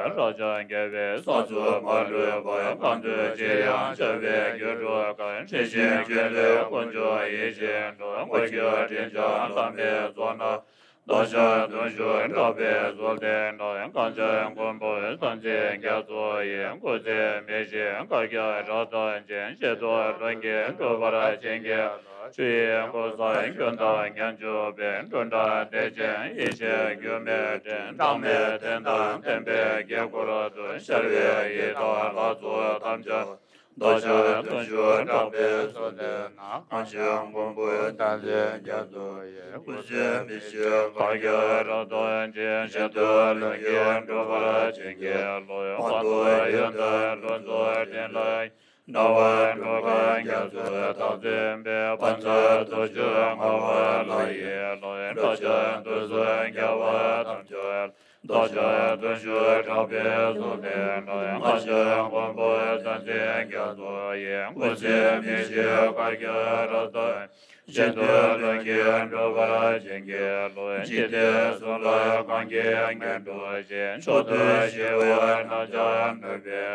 རབ་འབྱམས་རྒྱལ་བའི་གསང་གསུམ་མ་ལུས་པ། གང་འདུལ་ཅིར་ཡང་འཆར་བའི་རྒྱུ་སྒྲུབ་གང་། དྲི་ཞིམ་གྱེན་ལེན་དཀོན་མཆོག་ཡིད་བཞིན་སྒྲུབ། མགོན་གྱུར་དྲིན་ཅན་བླ་མའི་གཙུག་ན། རྟ་ཞོན་བརྟུལ་ཞུགས་གྲགས་པའི་གཟུགས་ལྡན་ན། གངས་ཅན་མགོན་པོ་ས་འཛིན་རྒྱ་མཚོ་ཡི། སྐུ་ཚེ་མི་ཤིགས་བཀའ་རྒྱ་རབ་རྟོག་ཅན། ཞི་དུལ་ལྷུན་གྱིས་གྲུབ་པར་བྱིན་གྱིས་རློབས། ཆོས་དབྱིངས་སྐུ་གསུམ་ཀུན་བདག་མཉམ་འཇུག་པའི། འགྲོ་འདྲ་བདེ་ཆེན་ཡེ་ཤེས་སྒྱུ་མའི་སྤྲིན། གྲངས་མེད་རྟེན་དང་བརྟེན་པའི་དཀྱིལ་འཁོར་དུ། ཤར་བའི་ཡི་དྭགས་ལྷ་ཚོགས་ཐམས་ཅད། རྟ་ཞོན་བརྟུལ་ཞུགས་གྲགས་པའི་གཟུགས་ལྡན་ན། གངས་ཅན་མགོན་པོ་ས་འཛིན་རྒྱ་མཚོ་ཡི། སྐུ་ཚེ་མི་ཤིགས་བཀའ་རྒྱ་རབ་རྟོག་ཅན། ཞི་དུལ་ལྷུན་གྱིས་གྲུབ་པར་བྱིན་གྱིས་རློབས། དབང་ཐོབ་ཡོན་ཏན་ལྷུན་གྲུབ་སྤྲིན་ལ། སྣང་བ་འགྲོ་ཀུན་རྒྱ་མཚོའི་རྟགས་འཛིན་པའི། ཕན་མཛད་རྡོ་རྗེ་ངག་དབང་ལྷ་ཡི་ལུང་། སྒྲ་ཆེན་དུས་གསུམ་རྒྱལ་བ་ཐམས་ཅད། རྟ་ཞོན་བརྟུལ་ཞུགས་གྲགས་པའི་གཟུགས་ལྡན་ན། གངས་ཅན་མགོན་པོ་ས་འཛིན་རྒྱ་མཚོ་ཡི། སྐུ་ཚེ་མི་ཤིགས་བཀའ་རྒྱ་རབ་རྟོག་ཞི་དུལ་ལྷུན་གྱིས་གྲུབ་པར་བྱིན་གྱིས་རློབས། འཇིག་རྟེན་གསུམ་ལ་གང་གིས་ངན་འགྲོ་ཞི། མཆོག་ཏུ་ཞི་བ་རྣམས་ཀྱང་ནུབ་པའི།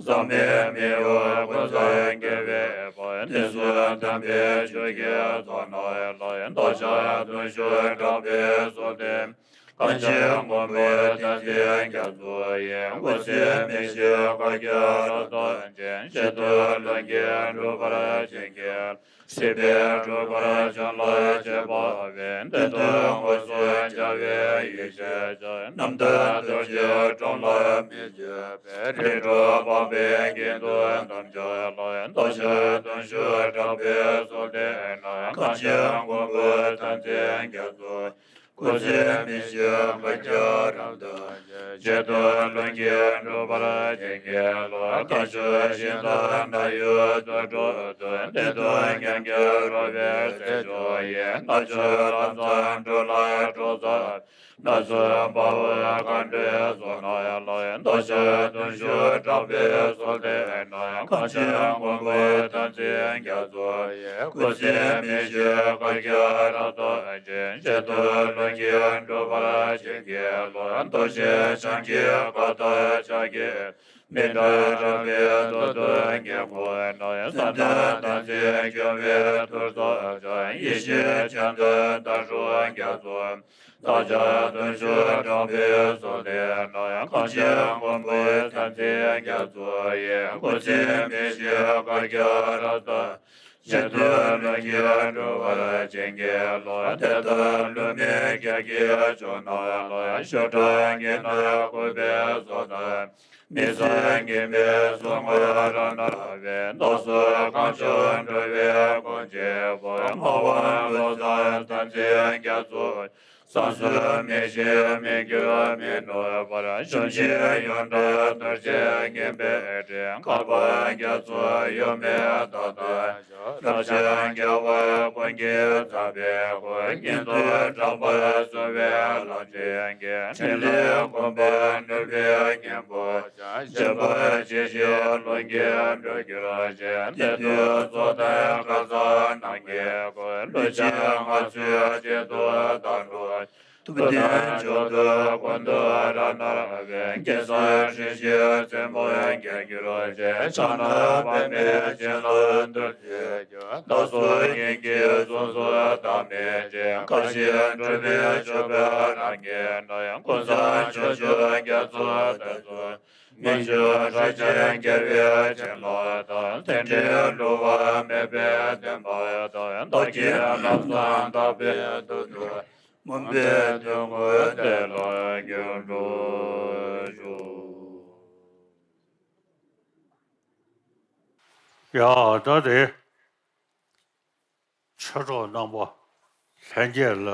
ཟག་མེད་མི་གཡོ་ཀུན་བཟང་རྒྱལ་བའི་དཔལ། དུས་གསུམ་དམ་པའི་ཆོས་ཀྱི་ཚོགས་རྣམས་ལ། རྟ་ཞོན་བརྟུལ་ཞུགས་གྲགས་པའི་གཟུགས་ལྡན། གངས་ཅན་མགོན་པོ་ས་འཛིན་རྒྱ་མཚོ་ཡི། སྐུ་ཚེ་མི་ཤིགས་བཀའ་རྒྱ་རབ་རྟོག་ཅན། ཞི་དུལ་ལྷུན་གྱིས་གྲུབ་པར་བྱིན་གྱིས། སྲིད་པའི་འཁྲུལ་འཁོར་གཞན་ལ་སྤྱད་པ་བས། བདེན་དོན་དངོས་སུ་བྱ་བའི་ཡེ་ཤེས་ཀྱི། རྣམ་ཐར་རྡོ་རྗེའི་སྒྲོམ་ལ་མི་ཕྱེད་པའི། རིགས་དྲུག་འཕགས་པའི་དགེ་འདུན་ཐམས་ཅད་ལ། རྟ་ཞོན་བརྟུལ་ཞུགས་གྲགས་པའི་གཟུགས་ལྡན་ན། གངས་ཅན་མགོན་པོ་ས་འཛིན་རྒྱ་མཚོ། སྐུ་ཚེ་མི་ཤིགས་བཀའ་རྒྱ་རབ་རྟོག་ཅན། ཞི་དུལ་ལྷུན་གྱིས་གྲུབ་པར་བྱིན་གྱིས་རློབས། མཁའ་སྤྱོད་ཞིང་དང་ནགས་གཡུལ་དུར་ཁྲོད་དུ། བདེ་སྟོང་ཉམས་དགའི་རོལ་པའི་རྩེ་མཆོག་ཡིན། རྣལ་འབྱོར་ལམ་བཟང་འགྲོ་ལ་གྲོགས་མཛད། སྣ་ཚོགས་དཔའ་བོའི་མཁའ་འགྲོའི་ཚོགས་རྣམས་ལ། རྟ་ཞོན་བརྟུལ་ཞུགས་གྲགས་པའི་གཟུགས་ལྡན་ན། གངས་ཅན་མགོན་པོ་ས་འཛིན་རྒྱ་མཚོ་ཡི། སྐུ་ཚེ་མི་ཤིགས་བཀའ་རྒྱ་རབ་རྟོག་ཅན། ཞི་དུལ་ལྷུན་གྱིས་གྲུབ་པར་བྱིན་གྱིས་རློབས། རྡོ་རྗེ་འཆང་གི་བཀའ་དང་ཕྱག་རྒྱས། མི་འབྲལ་རབ་དབྱེ་མདོ་སྟོན་དཀྱིལ་འཁོར་ན། བསམ་དོན་རྟེན་འབྲེལ་འགྱུར་བའི་ཐུགས་སྲོག་ཆགས། ཡེ་ཤེས་སྤྱན་ལྡན་དལ་འབྱོར་རྒྱ་མཚོ། རྟ་ཞོན་བརྟུལ་ཞུགས་གྲགས་པའི་གཟུགས་ལྡན་ན། གངས་ཅན་མགོན་པོ་ས་འཛིན་རྒྱ་མཚོ་ཡི། སྐུ་ཚེ་མི་ཤིགས་བཀའ་རྒྱ་རབ་རྟོག་ཞི་དུལ་ལྷུན་གྱིས་གྲུབ་པར་བྱིན་གྱིས་རློབས། དེ་ལྟར་བསླུ་མེད་རྒྱལ་གྱི་ཕྱོགས་རྣམས་ལ། ཞུ་དག་བགྱིས་ནས་གུས་པས་གསོལ་དང་། མི་བསྲུན་སྙིང་པོའི་གཟུངས་སྔགས་རབ་བསྔགས་པས། བདག་སོགས་གང་བྱུང་འགྲོ་བའི་མགོན་གཅིག་པུ། མ་འོངས་བློ་བཟང་ས་འཛིན་རྒྱ་མཚོ། བསམ་སྲུང་མི་ཤིགས་མི་འགྱུར་མི་ནུབ་པར། ཞུམ་མཆིས་ཡོངས་གྲོལ་རྡོ་རྗེ་སྙིང་པོའི་སྤྲིན། མཁའ་འབར་རྒྱ་མཚོ་གཡོ་མེད་མཐའ་དག་ཞོག་རབ་འབྱམས་རྒྱལ་བ་ཀུན་གྱི་ཚབ་པའི་སྐུ། སྙིང་ཐུབ་དྲག་པོས་བསུ་བའི་ལམ་འདྲེན་གྱི། ཕྲིན་ལས་མགོན་པོ་ནུས་པའི་གཉེན་པོ་ཆགས། བཞད་པ་ཇི་བཞིན་རླུང་གིས་འགྲོ་གྱུར་ཅིང་། དེ་དུས་རྫོགས་ལྡན་སྐལ་བཟང་རྣམས་ཀྱི་སྐུ། ལུས་ཅན་ལྔ་བཅུའི་གཅིག་ཏུ་བདག་འགྲོ། ཐུབ་བསྟན་མཆོག་ཏུ་ཀུན་ཏུ་རབ་བསྔགས་པའི། གེ་སར་སྲིད་ཞིའི་རྩེ་མོར་རྒྱལ་གྱུར་ཅིང་། ཕྱག་ན་པདྨས་བྱིན་རླབས་རྡོ་རྗེ་རྒྱན། བདག་སོགས་སྙིང་གི་གཟུངས་སུ་བདག་མེད་ཅིང་། མཁའ་བཞིན་སྤྲུལ་པའི་མཆོད་པའི་རང་བཞིན་ནི། ཀུན་བཟང་ཕྱོགས་བཅུའི་རྒྱ་མཚོ་རྩེ་གསུམ། མི་བསྐྱོད་སྲས་ཆེན་རྒྱལ་བའི་བྱིན་རླབས་དང་། མཚན་རིག་བསླུ་བ་མེད་པའི་བདེན་པ་དང་། བདག་གི་ལམ་བཟང་དག་པའི་མདུན་དུ། མུན་པའི་དུས་ཀུན་བདེ་ལ་འགྱུར་འགྲོ་ཞུ། ཡ་ད་དེ། ཆོས་གྲོགས་རྣམ་པ་ལྷན་རྒྱས་ལ་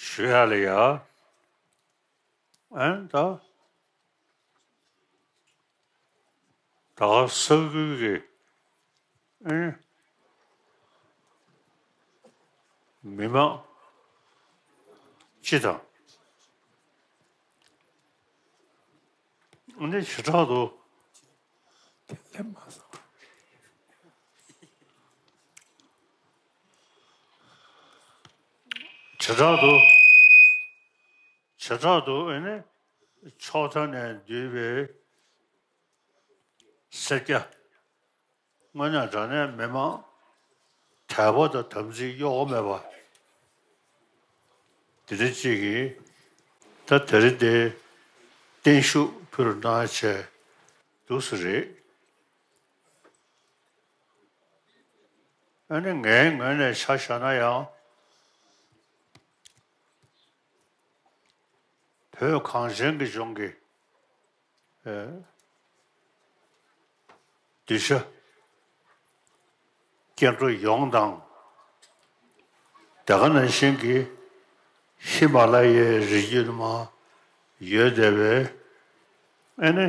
ཞུ་ཡ་ལ་ཡ། ཨན་ད། ད་ག་ས་ཁུལ་གྱི་ ཨེ། མི་མང་སྤྱི་དང་། ཨ་ནི་བྱེ་བྲག་ཏུ། དེ་ལས་མ་སོང་། བྱེ་བྲག་ཏུ། བྱེ་བྲག་ཏུ་ཨེ་ནི་ཕྱོགས་མཐའ་ནས་འདུས་པའི་སེར་སྐྱ། དངོས་གནས་དྲང་གནས་མི་མང་དད་པ་དང་དམ་ཚིག་གཡོ་བ་མེད་པ། དེ་འདྲ་ཅིག་གིས་ད་དེ་རིང་འདིར་བརྟན་བཞུགས་ཕུལ་གནང་བྱས་འདུག་སེ་རེད། ཨ་ནི་ངའི་ངོས་ནས་ཆ་བཞག་ན་ཡང་བོད་གངས་ཅན་གྱི་ལྗོངས་ཀྱི་ཨེ། གདུལ་བྱ་སྐྱེ་འགྲོ་ཡོངས་དང་། དེ་ག་ནང་བཞིན་གྱི་ཧི་མ་ལ་ཡའི་རི་རྒྱུད་མར་ཡོད་བསྡད་པའི་ཨེ་ནི་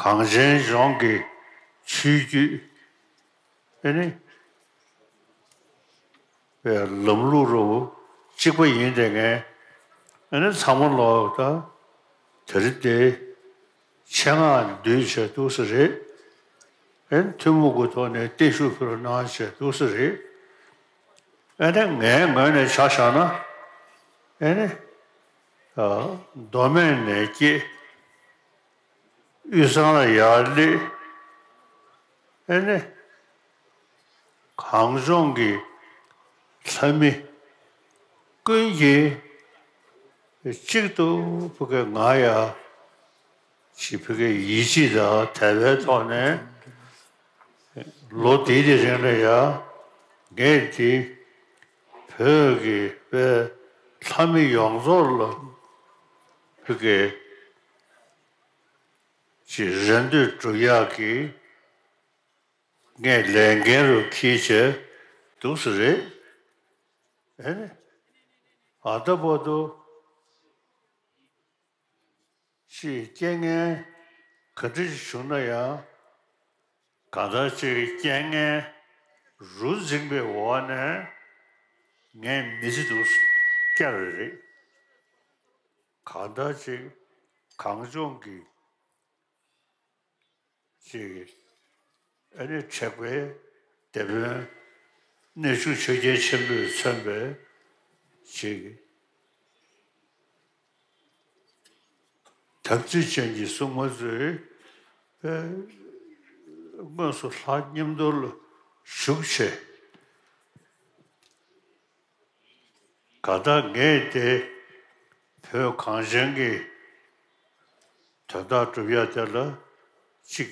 གངས་ཅན་ལྗོངས་ཀྱི་ཆོས་བརྒྱུད་ཨེ་ནི། པའི་ལམ་ལུགས་རུ་གཅིག་པ་ཡིན་དེ་ངས་ཨ་ནི་ཚང་མ་ལོག་ད་དེ་རིང་འདིར་ཆེད་མངགས་འདུས་བྱས་འདུག་སེ་རེད། ཨ་ནི་ཐུན་མོང་གི་ཐོག་ནས་བརྟན་བཞུགས་ཕུལ་གནང་བྱས་འདུག་སེ་རེད། ཨ་ནི་ངའི་ངོས་ནས་ཆ་བཞག་ན་ཨ་ནི་མདོ་སྨད་ནས་སྐྱེས། དབུས་གཙང་ལ་ཡར་སླེབས། ཨེ་ནི། གངས་ལྗོངས་ཀྱི་ལྷ་མི་ཀུན་གྱིས་གཅིག་ཏུ་ཕ་གི་ང་ཡ་ཅིག་ཕ་གི་ཡིད་ཆེས་དང་དད་པའི་ཐོག་ནས་ལོ་འདི་འདི་རིང་ལ་ཡ་ངས་འདི་བོད་ཀྱི་པའི་ལྷ་མི་ཡོངས་རྫོགས་ལ་ཕ་གི་ཅིག་རེ་འདོད་སྒྲུབ་ཡག་གི་ངས་ལས་འགན་རུ་འཁྱེར་བྱས་འདུག་སེ་རེད། ཨེ་ནི། ཨ་ད་བར་དུ་ཅིག་རྐྱེན་ངན་ག་འདྲ་ཞིག་བྱུང་ན་ཡང་། གང་ལྟར་ཅིག་རྐྱེན་ངན་རུ་འཛིངས་པའི་འོག་ནས་ངས་མི་ཚེ་འདུག་བསྐྱལ་བ་རེད། གང་ལྟར་ཅིག་གངས་ལྗོངས་ཀྱི་ཅིག་ཨ་ནི་དྲེགས་པའི་སྡེ་དཔོན་གནས་ཆུང་ཆོས་རྒྱལ་ཆེན་པོས་མཚོན་པའི་ཅིག་དམ་ཚིག་ཅན་གྱི་སྲུང་མ་ཚོས་དངོས་སུ་ལྷ་མཉམ་དུ་ལ་བཞུགས་བྱས། གང་ལྟར་ངས་དེ་བོད་གངས་ཅན་གྱི་དོན་དག་སྒྲུབ་ཡ་དེ་ལ་གཅིག་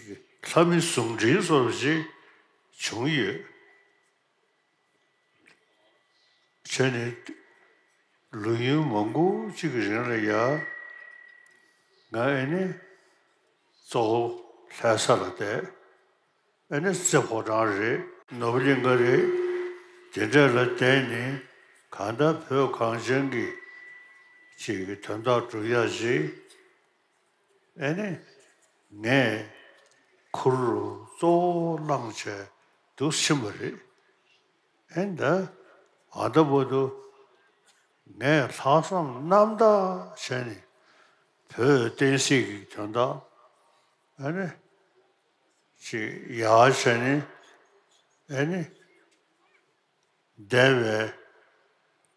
ལྷ་མི་ཟུང་འབྲེལ་བཟོ་འདྲ་ཅིག་བྱུང་ཡོད། བྱས་ནས་ལོ་ཡུན་མང་པོ་གཅིག་གི་རིང་ལ་ཡ་ང་ཨེ་ནི་གཙོ་བོ་ལྷ་ས་ལ་བསྡད། ཨ་ནི་རྩེ་ཕོ་བྲང་རེད། ནོར་བུ་གླིང་ག་རེད། དེ་འདྲ་ལ་བསྡད་ནས་གང་ལྟར་བོད་གངས་ཅན་གྱི་ཅིག་གི་དོན་དག་སྒྲུབ་ཡག་ཅིག་ཨ་ནི་ངས་ཁུར་གཙོ་བོ་བླངས་བྱས་འདུག་ཕྱིན་པ་རེད། ཨེ་འདི་ཨ་ད་བར་དུ་ངས་ལྷག་བསམ་རྣམ་དག་བྱས་ནས་བོད་བསྟན་སྲིད་ཀྱི་དོན་དག་ཨ་ནི་ཅིག་ཡག་བྱས་ནས་ཨ་ནི་འདས་པའི་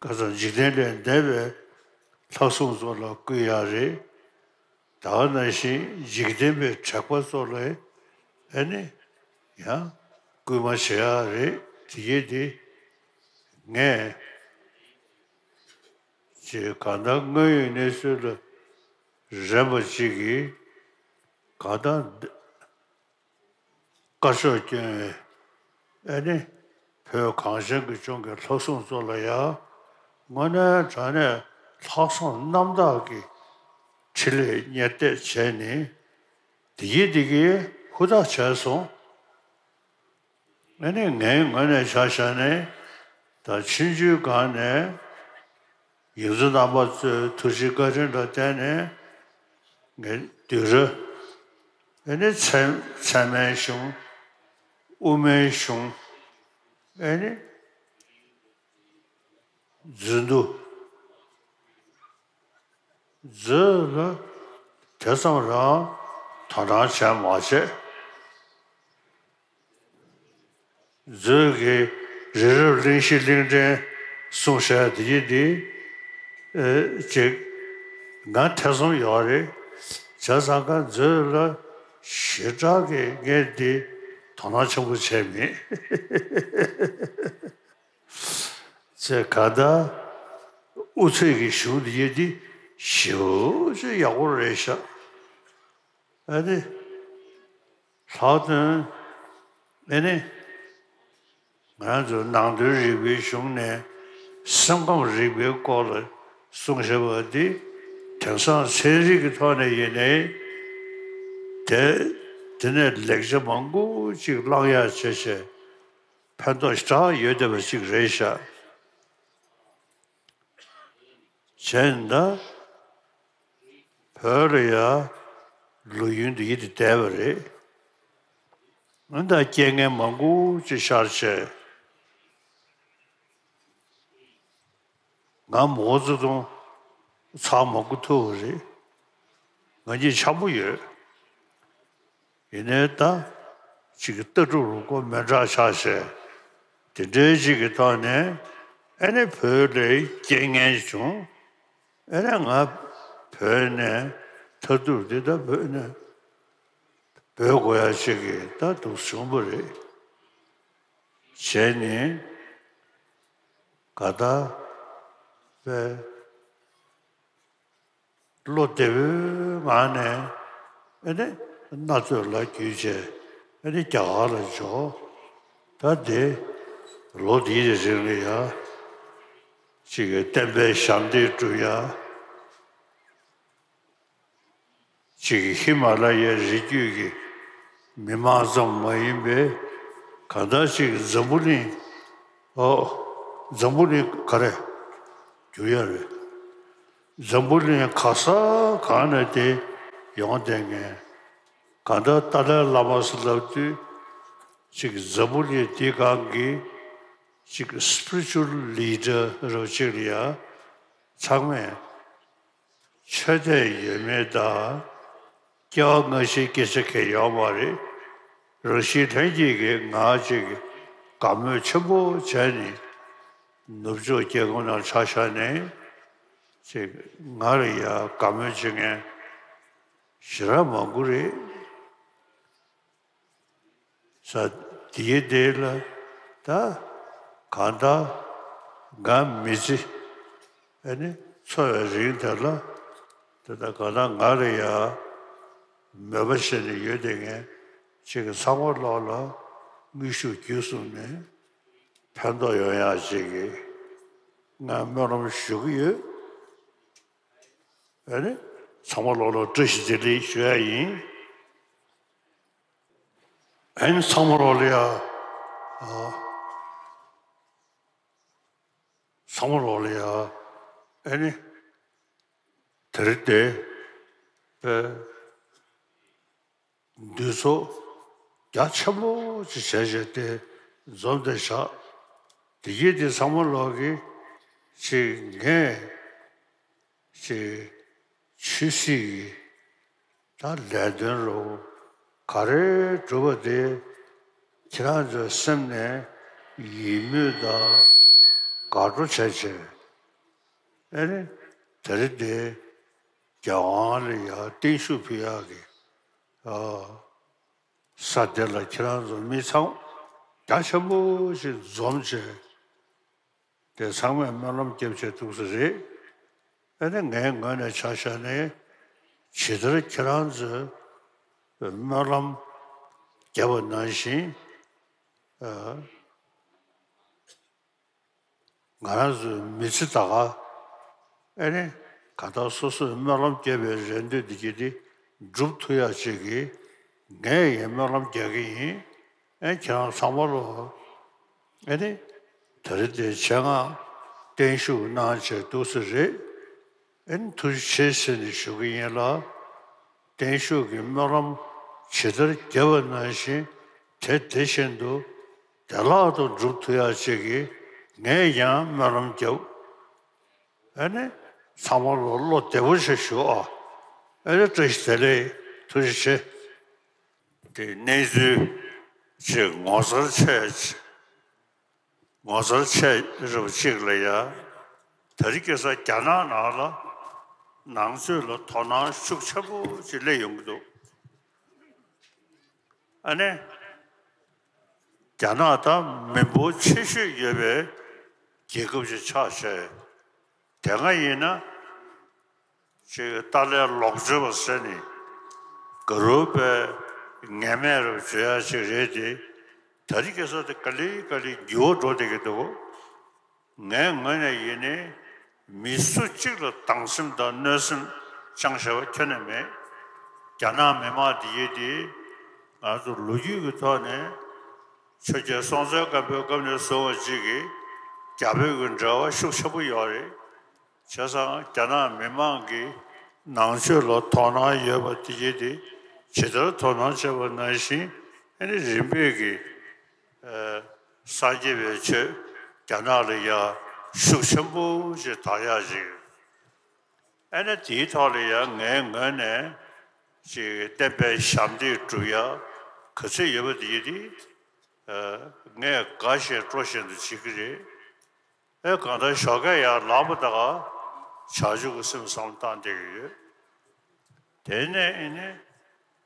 ཁ་སང་འཇིག་རྟེན་ལས་འདས་པའི་ལྷ་སྲུང་ཚོ་ལ་བསྐུལ་ཡག་རེད། ད་ག་ནང་བཞིན་འཇིག་རྟེན་པའི་དྲེགས་པ་ཚོ་ལ་ཨ་ནི་ཡང་སྐུལ་མ་བྱེད་ཡག་རེད། དེ་གས་དེ་ངས་ཅིག་གང་ལྟར་དངོས་ཡོད་གནས་ཚུལ་ལ་རན་པ་ཅིག་གིས་གང་ལྟར་བཀའ་ཤོག་བསྐྱོན་ཡས་ཨ་ནི་བོད་གངས་ཅན་གྱི་ལྗོངས་ཀྱི་ལྷ་སྲུང་ཚོ་ལ་ཡང་དངོས་གནས་དྲང་གནས་ལྷག་བསམ་རྣམ་དག་གིས་འཕྲིན་ལས་གཉེར་གཏད་བྱས་ནས་བདེ་སྐྱིད་བདེ་སྐྱིད་ཧུར་ཐག་བྱས་སོང་། ཨ་ནི་ངའི་ངོས་ནས་ཆ་བཞག་ནས་ད་ཕྱིན་ཆོས་སྒང་ནས་ཡོངས་འཛིན་རྣམ་པ་ཚོའི་ཐུགས་རྗེ་བཀའ་དྲིན་ལ་བརྟེན་ནས་ངས་བདུན་ར་ཨ་ནི་མཚན་མཚན་སྨད་གཞུང་ དབུ་མའི་གཞུང་། ཨེ་ནི། མཛོད་འདུ། མཛོད་ལ་དེ་ཙམ་རང་དོ་སྣང་བྱས་མ་བྱས། མཛོད་ཀྱི་རི་རབ་གླིང་བཞི་གླིང་ཕྲན་གསུང་བཤད་འདི་འདི་ཨེ་ཅིག་ང་ཐེ་ཚོམ་ཡོད་རེད། བྱས་ཙང་ཀ་མཛོད་ལ་ཞེ་དྲག་གི་ངས་འདི་དོ་སྣང་ཆེན་པོ་བྱས་མེད། ཚེ་ག་ད་དབུ་ཚད་ཀྱི་གཞུང་འདི་ཡོད་འདི་ཞེ་པོ་ཅིག་ཡག་པོ་རེད་ཤག་ཨ་ནི། ལྷག་དོན་ཨ་ནི། ང་ཚོ་ནང་དོན་རིག་པའི་གཞུང་ནས་སེམས་ཁམས་རིག་པའི་སྐོར་ལ་གསུང་བཤད་པ་འདི་དེང་སང་ཚན་རིག་གི་ཐོག་ནས་ཡིན་ནའི་དེ་དེ་ནས་ལེགས་ཆ་མང་པོ་ཅིག་བླང་ཡག་བྱས་བྱས། ཕན་ཐོགས་ཞེ་དྲག་ཡོད་བསྡད་པ་ཅིག་རེད་ཤག་བྱས་ན་བོད་ལ་ཡ་ལོ་རྒྱུས་འདི་ཡིད་དུ་བསྡད་པ་རེད། ཨ་ད་རྐྱེན་ངན་མང་པོ་ཅིག་ཤར་བྱས། ང་མའོ་ཙེ་ཏུང་ཚང་མ་མགོ་ཐུག་པ་རེད། ང་གཉིས་འཆམ་པོ་ཡོད། ཡིན་ནའི་ད་ཅིག་གི་ལྟ་གྲུབ་རུ་ཀོ་མི་འདྲ་ཆགས་བྱས། དེ་འདྲའི་ཅིག་གི་ཐོག་ནས་ཨེ་ནི་བོད་ལ་རྐྱེན་ངན་བྱུང་། ཨེ་ནི་ང་བོད་ནས་མཐའ་ཐུག་འདི་ད་བོད་ནས་བོད་དགོས་ཡ་ཅིག་གི་ད་འདུག་བྱུང་པ་རེད། བྱས་ནས་ག་ད་བས། བློ་བདེ་པོའི་ངང་ནས་ཨེ་ནི་མནའ་མཛོད་ལ་བརྒྱུད་བྱས་ཨེ་ནི་རྒྱ་གར་ལ་འབྱོར། ད་དེ་ལོ་འདིའི་རིང་ལ་ཡ་ཅིག་གི་བསྟན་པའི་ཞབས་འདེགས་སྒྲུབ་ཡ། ཅིག་གི་ཧི་མ་ལ་ཡའི་རི་རྒྱུད་ཀྱི་མི་མང་ཙམ་མ་ཡིན་པའི་གང་ལྟར་ཅིག་འཛམ་བུ་གླིང་། ཨོ། འཛམ་བུ་གླིང་ག་རེ་འགྱུར་ཡ་རེད། འཛམ་བུ་གླིང་ག་ས་གང་ནས་དེ་ཡོང་བསྡད་མཁན། གང་ལྟར་ཏཱ་ལའི་བླ་མ་ཟེར་ལབ་དུས་ཅིག་འཛམ་བུ་གླིང་འདི་སྒང་གི་ཅིག་spiritual leader་རོ་ཅིག་ལ་ཡ་ཚང་མས་ཆོས་དད་ཡོད་མེད་དང་། སྐྱེ་བ་སྔ་ཕྱིའི་སྐད་ཆ་གང་ཡང་ཡོད་མ་རེད། རང་བཞིན་ལྷན་སྐྱེས་ཀྱི་ང་ཅིག་དགའ་མོས་ཆེན་པོ་བྱས་ནས་ནུབ་ཕྱོགས་རྒྱལ་ཁབ་ནང་ཆ་བཞག་ནས་ཅིག་ང་ལ་ཡ་དགའ་མོས་བྱེད་མཁན་ཞེ་དྲག་མང་པོ་རེད། ས། དེའི་དེ་ལ་ད་གང་ལྟར་ང་མི་ཚེ་ཨ་ནི་འཚོ་བའི་རིང་དེ་ལ་དེ་ལྟར་གང་ལྟར་ང་ལ་ཡ་མོས་པ་བྱས་ནས་ཡོད་དེ་ངས་ཅིག་གི་ཚང་མ་ལོག་ལ་དངོས་ཤུགས་བརྒྱུད་གསུམ་ནས་ཕན་ཐོགས་ཡོང་ཡག་ཅིག་གི་ང་སྨོན་ལམ་ཞུ་གི་ཡོད། ཨ་ནི་ཚང་མ་ལོག་ལ་བཀྲ་ཤིས་བདེ་ལེགས་ཞུ་ཡ་ཡིན། ཨ་ནི་ཚང་མ་ལོག་ལ་ཡ། ཨ། ཚང་མ་ལོག་ལ་ཡ། ཨ་ནི། དེ་རིང་དེ་པའི་འདུས་ཚོགས་རྒྱ་ཆེན་པོ་ཅིག་བྱས་བྱས་ཏེ་འཛོམས་ཏེ་བཞག་དེ་གྱིས་དེ་ཚང་མ་ལོག་གིས་ཅིག་ངས་ཅིག་ཆོས་སྲིད་ཀྱི་ད་ལས་དོན་རུ་ག་རེ་སྒྲུབ་པ་དེ་ཁྱེད་རང་ཚོའི་སེམས་ནས་ཡིད་སྨོན་དང་དགའ་སྤྲོ་བྱས་བྱས་ཨེ་ནི་དེ་རིང་དེ་རྒྱལ་དབང་ལ་ཡང་བརྟན་བཞུགས་ཕུལ་ཡག་གི་ཨ་ས་དེ་ལ་ཁྱེད་རང་ཚོ་མི་ཚང་རྒྱ་ཆེན་པོ་ཞིག་འཛོམས་བྱས། དེ་ཚང་མས་སྨོན་ལམ་བརྒྱབ་བྱས་འདུག་ས་རེད། ཨ་ནི་ངའི་ངོས་ནས་ཆ་བཞག་ནས་ཇི་ལྟར་ཁྱེད་རང་ཚོས་སྨོན་ལམ་བརྒྱབ་པ་ནང་བཞིན་ཨ་ང་རང་ཚོའི་མི་ཚེ་ད་ག་ཨ་ནི་ག་ད་སོ་སོས་སྨོན་ལམ་བརྒྱབ་པའི་རེ་འདུན་འདི་གྱིས་འདི་འགྲུབ་ཐུབ་ཡག་ཅིག་གི་ངས་ཡང་སྨོན་ལམ་རྒྱག་གི་ཡིན། ཨེ་ཁྱེད་རང་ཚང་མ་ལོ། ཨེ་ནི། དེ་རིང་དེ་ཆེད་མངགས་བརྟན་བཞུགས་གནང་བྱས་འདུག་ས་རེད། ཨེ་ནི་ཐུགས་རྗེ་ཆེ་ཟེར་ནས་ཞུ་གི་ཡིན་ལ། བརྟན་བཞུགས་ཀྱི་སྨོན་ལམ་ཇི་ལྟར་རྒྱབ་པ་ནང་བཞིན། དེ་དེ་བཞིན་དུ་བདེ་བླག་ཏུ་འགྲུབ་ཐུབ་ཡག་ཅིག་གི་ངས་ཀྱང་སྨོན་ལམ་བརྒྱབ། ཨ་ནི་ཚང་མ་ལོ་བློ་བདེ་པོ་ཞིག་བཞུགས་ཨ། ཨ་ནི་བཀྲ་ཤིས་བདེ་ལེགས། ཐུགས་རྗེ་ཆེ། དེ་གནས་ཚུལ་ཅིག་ངོ་མཚར་ཆེ། ངོ་མཚར་ཆེ་རུ་གཅིག་ལ་ཡ། དེ་རིང་ཁ་སང་རྒྱ་ནག་ནང་ལ་ནང་ཆོས་ལ་དོ་སྣང་ཤུགས་ཆེན་པོ་ཅིག་སླེབས་ཡོང་གི་འདུག་ཨ་ནི། རྒྱ་ནག་ད་མི་འབོར་ཆེ་ཤོས་ཡོད་པའི་རྒྱལ་ཁབ་ཅིག་ཆགས་བྱས། དེ་སྔ་ཡིན་ན་ཅིག་ཏཱ་ལའི་ལོག་སྤྱོད་པ་ཟེར་ནས་ག་རུ་པའི་ངན་སྨད་རུ་བརྗོད་ཡ་ཅིག་རེད་དེ། དེ་རིང་ཁ་སང་དེ་ག་ལེ་ག་ལེ་འགྱུར་བ་འགྲོ་བསྡད་ཀྱི་འདུག་ངའི་ངོས་ནས་ཡིན་ནའི་མི་སུ་གཅིག་ལ་སྡང་སེམས་དང་གནོད་སེམས་བཅངས་བཞག་པ་ཁྱོན་ནས་མེད། རྒྱ་ནག་མི་དམངས་འདི་ཡིན་དེ་ང་ཚོ་ལོ་རྒྱུས་ཀྱི་ཐོག་ནས་ཆོས་རྒྱལ་སྲོང་བཙན་སྒམ་པོའི་སྐབས་ནས་བཟུང་བ་གཅིག་གིས་རྒྱ་བོད་ཀྱི་འབྲེལ་བ་ཤུགས་ཆེན་པོ་ཡོད་རེད། བྱས་ཙང་རྒྱ་ནག་མི་དམངས་ཀྱིས་ནང་ཆོས་ལ་དོ་སྣང་ཡོད་པ་དེ་གྱིས་དེ་ཇི་ལྟར་དོ་སྣང་བྱས་པ་ནང་བཞིན་ཨ་ནི་རིམ་པས་ཀྱིས་ཨ་སངས་རྒྱས་པའི་ཆོས་རྒྱ་ནག་ལ་ཡང་ཤུགས་ཆེན་པོ་ཞིག་དར་ཡག་ཅིག་ཨ་ནི་དེའི་ཐོག་ལ་ཡང་ངའི་ངོས་ནས་ཅིག་བསྟན་པའི་ཞབས་འདེགས་སྒྲུབ་ཡག་ག་ཚོད་ཡོད་པ་དེ་གྱིས་དེ་ཨ་ངས་དགའ་བཞིན་སྤྲོ་བཞིན་དུ་བྱེད་ཀྱི་རེད། ཨེ་གང་ལྟར་ཞོགས་ཀས་ཡར་ལངས་པ་དང་བྱང་ཆུབ་ཀྱི་སེམས་བསམ་བློ་བཏང་བསྡད་ཀྱི་ཡོད། དེ་ནས་ཨེ་ནི་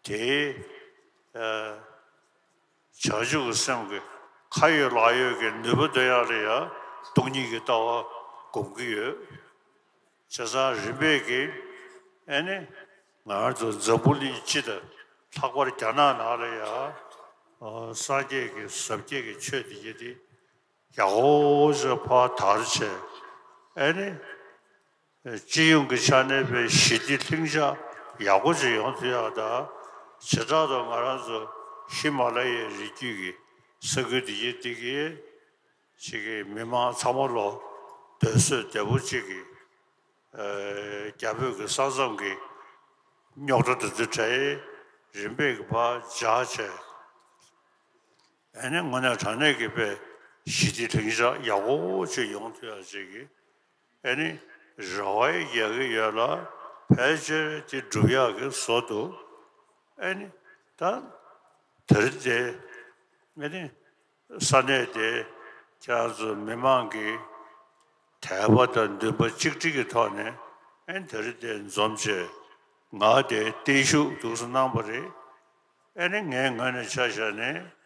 དེའི་ཨ་བྱང་ཆུབ་ཀྱི་སེམས་ཀྱི་ཁ་ཡོད་ལག་ཡོད་ཀྱི་ནུས་པ་འདོན་ཡག་ལ་ཡང་སྟོང་ཉིད་ཀྱི་ལྟ་བ་སྒོམ་གྱི་ཡོད། བྱས་ཙང་རིམ་པས་ཀྱིས་ཨེ་ནི་ང་རང་ཚོ་འཛམ་བུ་གླིང་སྤྱི་དང་ལྷག་པར་རྒྱ་ནག་ནང་ལ་ཡང་ཨ་སངས་རྒྱས་ཀྱི་ཟབ་རྒྱས་ཀྱི་ཆོས་འདི་ཡེ་དེ་ཡག་པོ་ཞིག་ཕར་དར་བྱས། ཨེ་ནི། སྤྱི་ཡོངས་ཀྱི་ཆ་ནས་པའི་ཞི་བདེ་ལྷིང་འཇགས་ཡག་པོ་ཞིག་ཡོང་ཐུབ་ཡག་དང་། བྱེ་བྲག་ཏུ་ང་རང་ཚོ་ཧི་མ་ལ་ཡའི་རི་རྒྱུད་ཀྱི་ས་ཁུལ་འདི་ཡེ་འདི་གི་ཅིག་གི་མི་མང་ཚང་མ་ལོ་སྡོད་སྲོལ་བདེ་པོ་ཅིག་གི་རྒྱ་བོད་ཀྱི་ས་མཚམས་ཀྱི་རྙོག་དྲ་འདི་ཚོ་གྲས་རིམ་པས་ཀྱི་ཕར་འཇགས་བྱས། ཨ་ནི་དངོས་གནས་དྲང་གནས་ཀྱི་དཔེ་ཞི་བདེ་ལྷིང་འཇགས་ཡག་པོ་ཅིག་ཡོང་ཐུབ་ཡག་ཅིག་གི་ཨ་ནི་རེ་བ་རྒྱག་གི་ཡོད་ལ། ཕལ་ཆེར་དེ་འགྲུབ་ཡག་གི་བཟོ་འདུག་ཨ་ནི་ད་དེ་རིང་དེ་ཨ་ནི་ས་གནས་དེ་ཁྱེད་རང་ཚོ་མི་མང་གི་དད་པ་དང་འདུན་པ་གཅིག་སྒྲིལ་གྱི་ཐོག་ནས་ཨ་ནི་དེ་རིང་དེ་འཛོམས་བྱས་ང་དེ་བརྟན་བཞུགས་འདུག་སེ་གནང་བ་རེད། ཨ་ནི་ངའི་ངོས་ནས་ཆ་བཞག་ནས་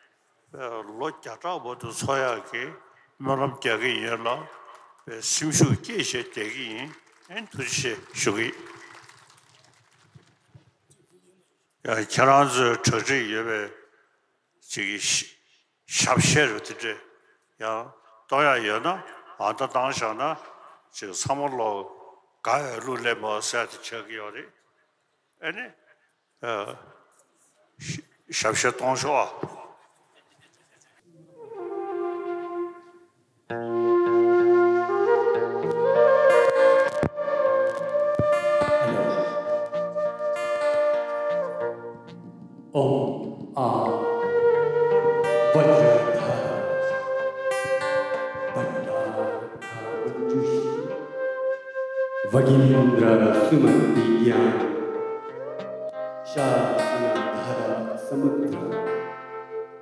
ལོ་བརྒྱ་ཕྲག་བར་དུ་འཚོ་ཡག་གི་སྨོན་ལམ་རྒྱག་གི་ཡིན་ལ། སེམས་ཤུགས་བསྐྱེད་བྱས་བསྡད་ཀྱི་ཡིན། ཨ་ནི་ཐུགས་རྗེ་ཆེ་ཞུ་གི་ཡིན། ཡང་ཁྱེད་རང་ཚོའི་གྲ་སྒྲིག་ཡོད་པའི་ཅིག་གི་ཞབས་བཤད་རུ་དེ་འདྲས་ཡང་གཏོང་ཡག་ཡོད་ན་ཨ་ད་བཏང་བཞག་ན་ཅིག་ཚང་མ་ལོ་དགའ་བའི་གླུ་ལེན་པ་ཟེར་དེ་ཆགས་ཀྱི་ཡོད་རེད། ཨ་ནི། ཨ། ཞབས་བཤད་གཏོང་ཤོག་ཨ། ཨོཾ་ཨཱཿ་བཛྲ་དྷཱ་ར་བཛྲ་དྷཱ་ར་བཛྲ་ཤི། བ་གེ་ནྡྲ་སུ་མ་ཏི་ཡ། ཤྭ་སི་ན་དྷ་ར་སུ་མུ་དྲ།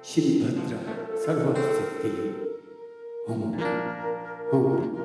ཤི་བྷ་དྲ་སརྦ་སི་དྷི། ཧཱུྃ་ཧཱུྃ།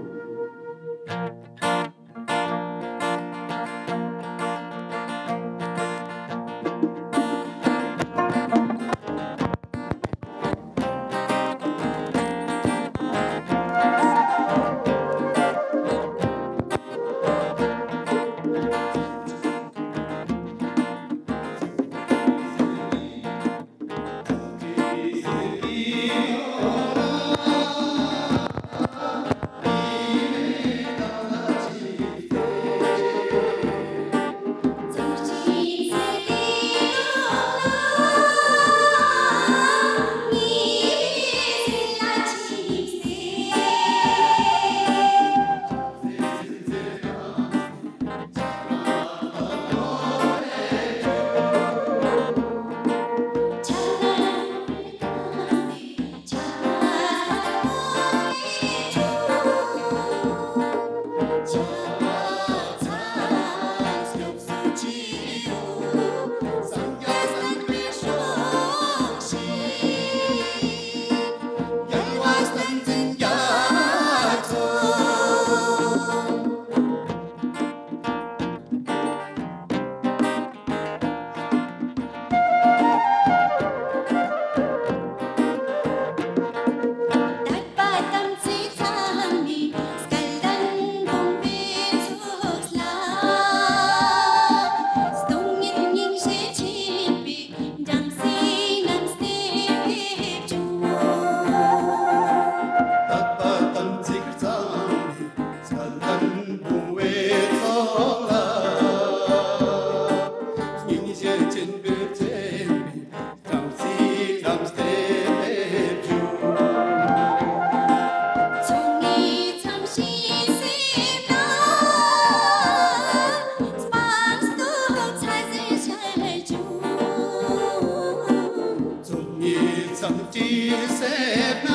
མཚམས་སྤྲིན་གསེབ་ན་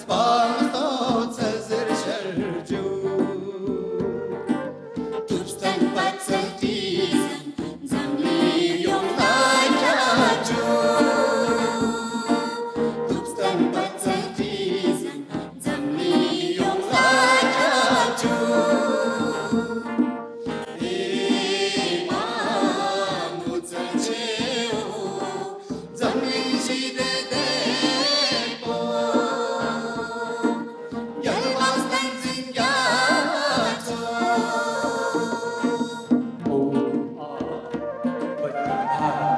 སྤངས་རྟོགས་ཚེ་ཟེར་ཤར་བཅུག་ཐུབ་བསྟན་པ་ཚེ་སྲིད་འཛམ་གླིང་ཡོངས་ལ་ཁྱབ་བཅུག་ཐུབ་བསྟན་པ་ཚེ་སྲིད་འཛམ་གླིང་ཡོངས་ལ་ཁྱབ་བཅུག་ཨེ་མ་ངོ་མཚར་ཆེའོ། འཛམ་གླིང་ཞི་བདེ་བདེ་པོ། རྒྱལ་བ་བསྟན་འཛིན་རྒྱ་མཚོ། ཨོཾ་ཨཱཿ་བ་ཏི་ཨཱཿ་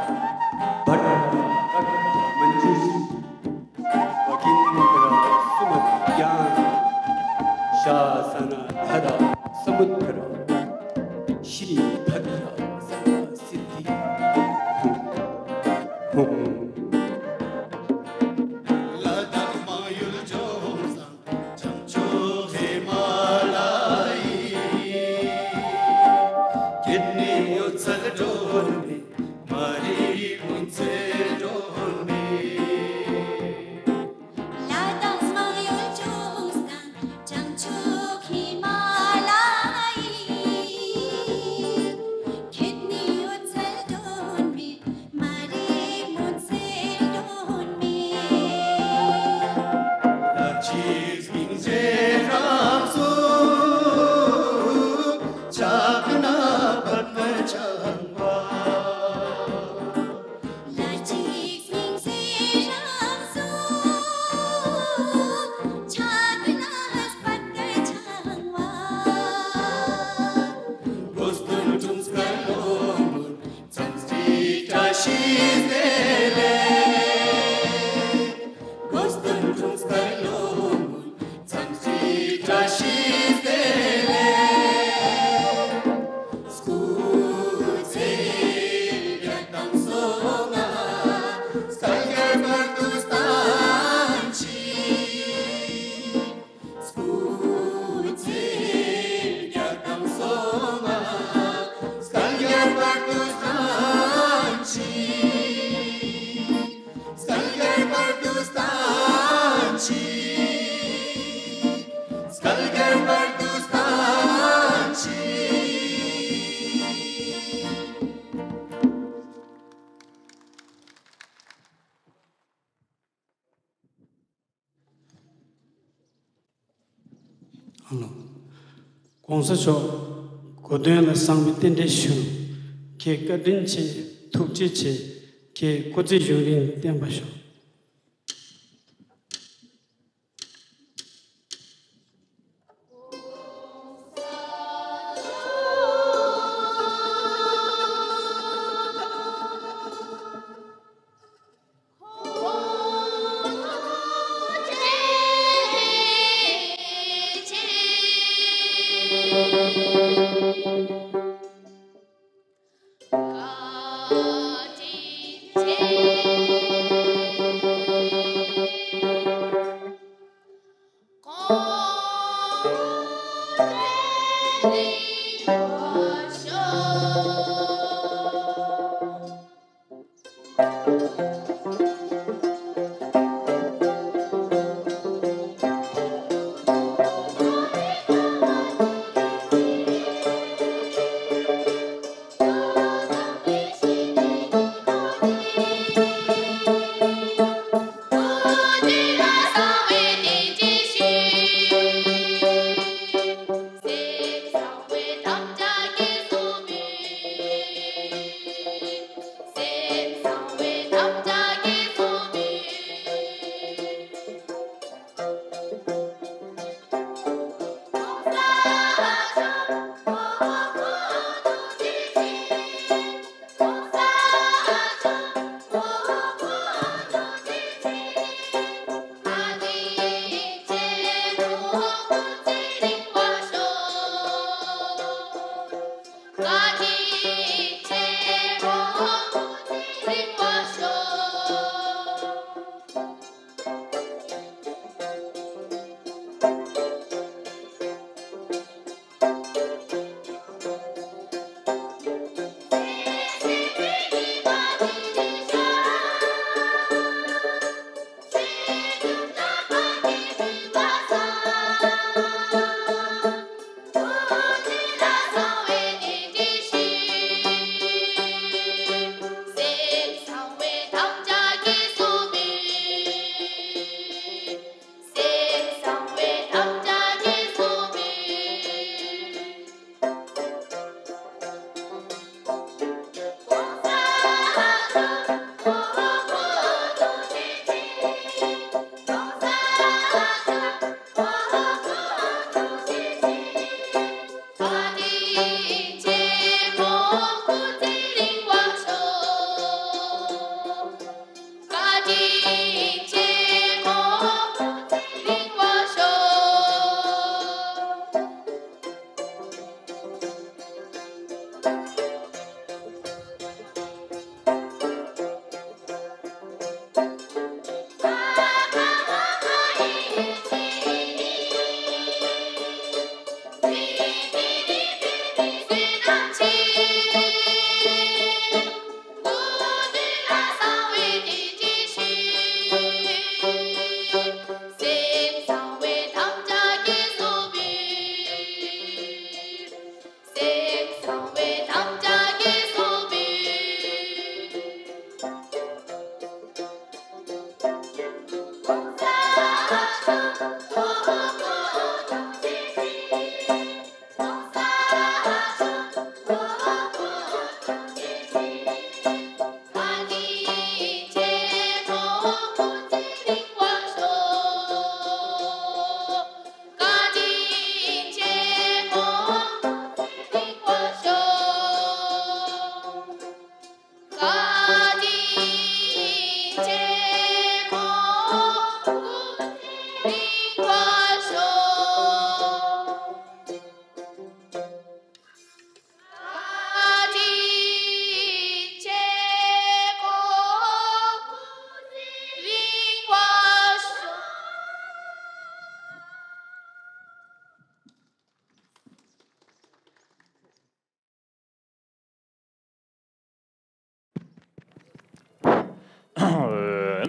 བ་ཏི་ཨཱཿ་མཉྫུ་ཤྲཱི། བ་གིན་དྷ་ར་སུ་མ་དྷྱཾ། ཤཱ་ས་ན་དྷ་ར་སམུདྡྷ་ར། ཤྲཱི་བྷ་དྲ་ས་ན་སིདྡྷི། ཧཱུྃ། ལ་དྭགས་མང་ཡུལ་ལྗོངས་དང་། བྱང་ཕྱོགས་ཧི་མ་ལ་ཡི། ཀིཌ་ནི་གཡོ་ཚད་སྒྲོན་མེ། མ་རིག་མུན་ཚད་སྒྲོན་མེ། ལ་དྭགས་མང་ཡུལ་ལྗོངས་དང་། བྱང་ཕྱོགས་ཧི་མ་ལ་ཡི། ཀིཌ་ནི་གཡོ་ཚད་སྒྲོན་མེ། མ་རིག་མུན་ཚད་སྒྲོན་མེ། ལ་གཅིག་སྙིང་རྗེ་རང་གཟུགས། ཕྱག་ན་པདྨ་འཆང་བ། ལ་གཅིག་སྙིང་རྗེ་རང་གཟུགས། ཕྱག་ན་པདྨ་འཆང་བ། དགོས་དོན་དྲུང་འཚར་ལོ་ངོར། མཚམས་སྤྲིན་བཀྲ་ཤིས་བདེ་ལེགས། དགོས་དོན་དྲུང་འཚར་ལོ་ངོར། མཚམས་སྤྲིན་བཀྲ་ཤིས་བདེ་ལེགས། སྐུ་ཚེ་བརྒྱ་དང་སོ་ལྔ། བསྐལ་བརྒྱར་བར་དུ་བརྟན་ཅིང་། སྐུ་ཚེ་བརྒྱ་དང་སོ་ལྔ། བསྐལ་བརྒྱར་བར་དུ་བརྟན་ཅིང་། བསྐལ་བརྒྱར་བར་དུ་བརྟན་ཅིང་། བསྐལ་བརྒྱར་བར་དུ་བརྟན་ཅིང་། ཨ་ལོ། ༸གོང་ས་མཆོག་གོ་སྟོན་ལ་གསན་པའི་རྟེན་འབྲེལ་ཞུ། ཁྱེད་བཀའ་དྲིན་ཆེ། ཐུགས་རྗེ་ཆེ། ཁྱེད་སྐུ་ཚེ་ཡུན་རིང་བརྟན་པར་ཤོག་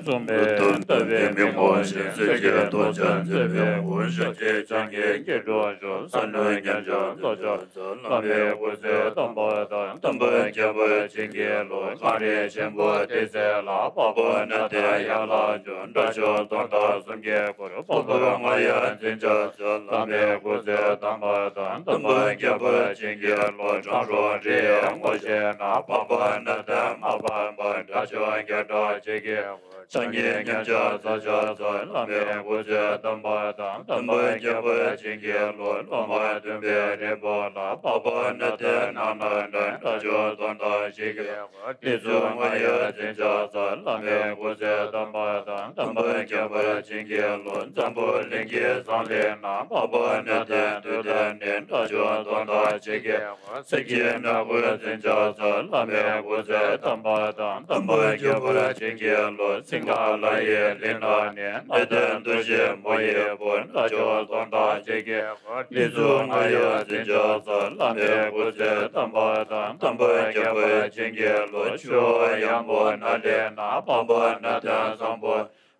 གསུངས་པས་ལྟ་བའི་མི་ངོ་ཤེས། སྲིད་ཞིའི་རྡོ་རྗེ་འཛིན་པའི་སྐུ། ཞབས་ཀྱི་ཕྱག་གཉིས་སྐྱིལ་གྲོགས་བཞུགས། ས་ལུས་ཉམས་ཆག་རྩོལ་བཅུག་ཚུལ། བླ་མའི་སྐུ་ཚེ་དམ་པ་དང་། དམ་པ་རྒྱལ་བ་བྱིན་གྱིས་རློབས། གངས་རི་ཆེན་པོ་ཏི་སེ་ལ། འཕགས་པ་ནཱ་དའི་ཡན་ལག་བཅུ། དགྲ་བཅོམ་སྟོང་དང་གསུམ་གྱི་འཁོར། འཕགས་པ་རྔ་ཡབ་འཛིན་ཆགས་ཚུལ། བླ་མའི་སྐུ་ཚེ་དམ་པ་དང་། དམ་པ་རྒྱལ་བ་བྱིན་གྱིས་རློབས། གྲང་རོ་རི་ཡི་ངོ་ཤེས་ན། འཕགས་པ་ནཱ་དའི་མ་པ་པ། དགྲ་བཅོམ་བརྒྱ་ཕྲག་འཆད་ཀྱི་སྒོ། ཕྱག་གཉིས་ཉམས་ཆག་རྩོལ་བཅུག་ཚུལ། བླ་མའི་སྐུ་ཚེ་དམ་པ་དང་། དམ་པ་རྒྱལ་བ་བྱིན་གྱིས་རློབས། ལོ་མ་བདུན་པའི་རི་བོ་ལ། འཕགས་པ་ནཱ་དའི་ནང་ན་འདྲེན། དགྲ་བཅོམ་སྟོང་དང་འཆད་ཀྱི་སྒོ། ཏི་ཟུར་རྔ་ཡབ་འཛིན་ཆགས་ཚུལ། བླ་མའི་སྐུ་ཚེ་དམ་པ་དང་། དམ་པ་རྒྱལ་བ་བྱིན་གྱིས་རློབས། འཛམ་བུ་གླིང་གི་གཙང་གླིང་ན། འཕགས་པ་ནཱ་དའི་མདུན་དུ་ནི། དགྲ་བཅོམ་སྟོང་དང་འཆད་ཀྱི་སེར་གྱི་ནག་པོ་འཛིན་ཆགས་ཚུལ། བླ་མའི་སྐུ་ཚེ་དམ་པ་དང་། དམ་པ་རྒྱལ་བ་བྱིན་གྱིས་རློབས། སིང་ག་ལ་ཡི་གླིང་ན་ནི། ནཱ་དའི་འདུ་ཤེས་མོ་ཡི་བུ། དགྲ་བཅོམ་སྟོང་དང་འཆད་ཀྱི་སྒོ། ཏི་ཟུར་རྔ་ཡབ་འཛིན་ཆགས་ཚུལ། བླ་མའི་སྐུ་ཚེ་དམ་པ་དང་། དམ་པ་རྒྱལ་བ་བྱིན་གྱིས་རློབས། ཆུ་བོ་ཡངས་པོ་ནཱ་ལེནྡྲ། འཕགས་པ་ནཱ་དའི་བཟང་པོ།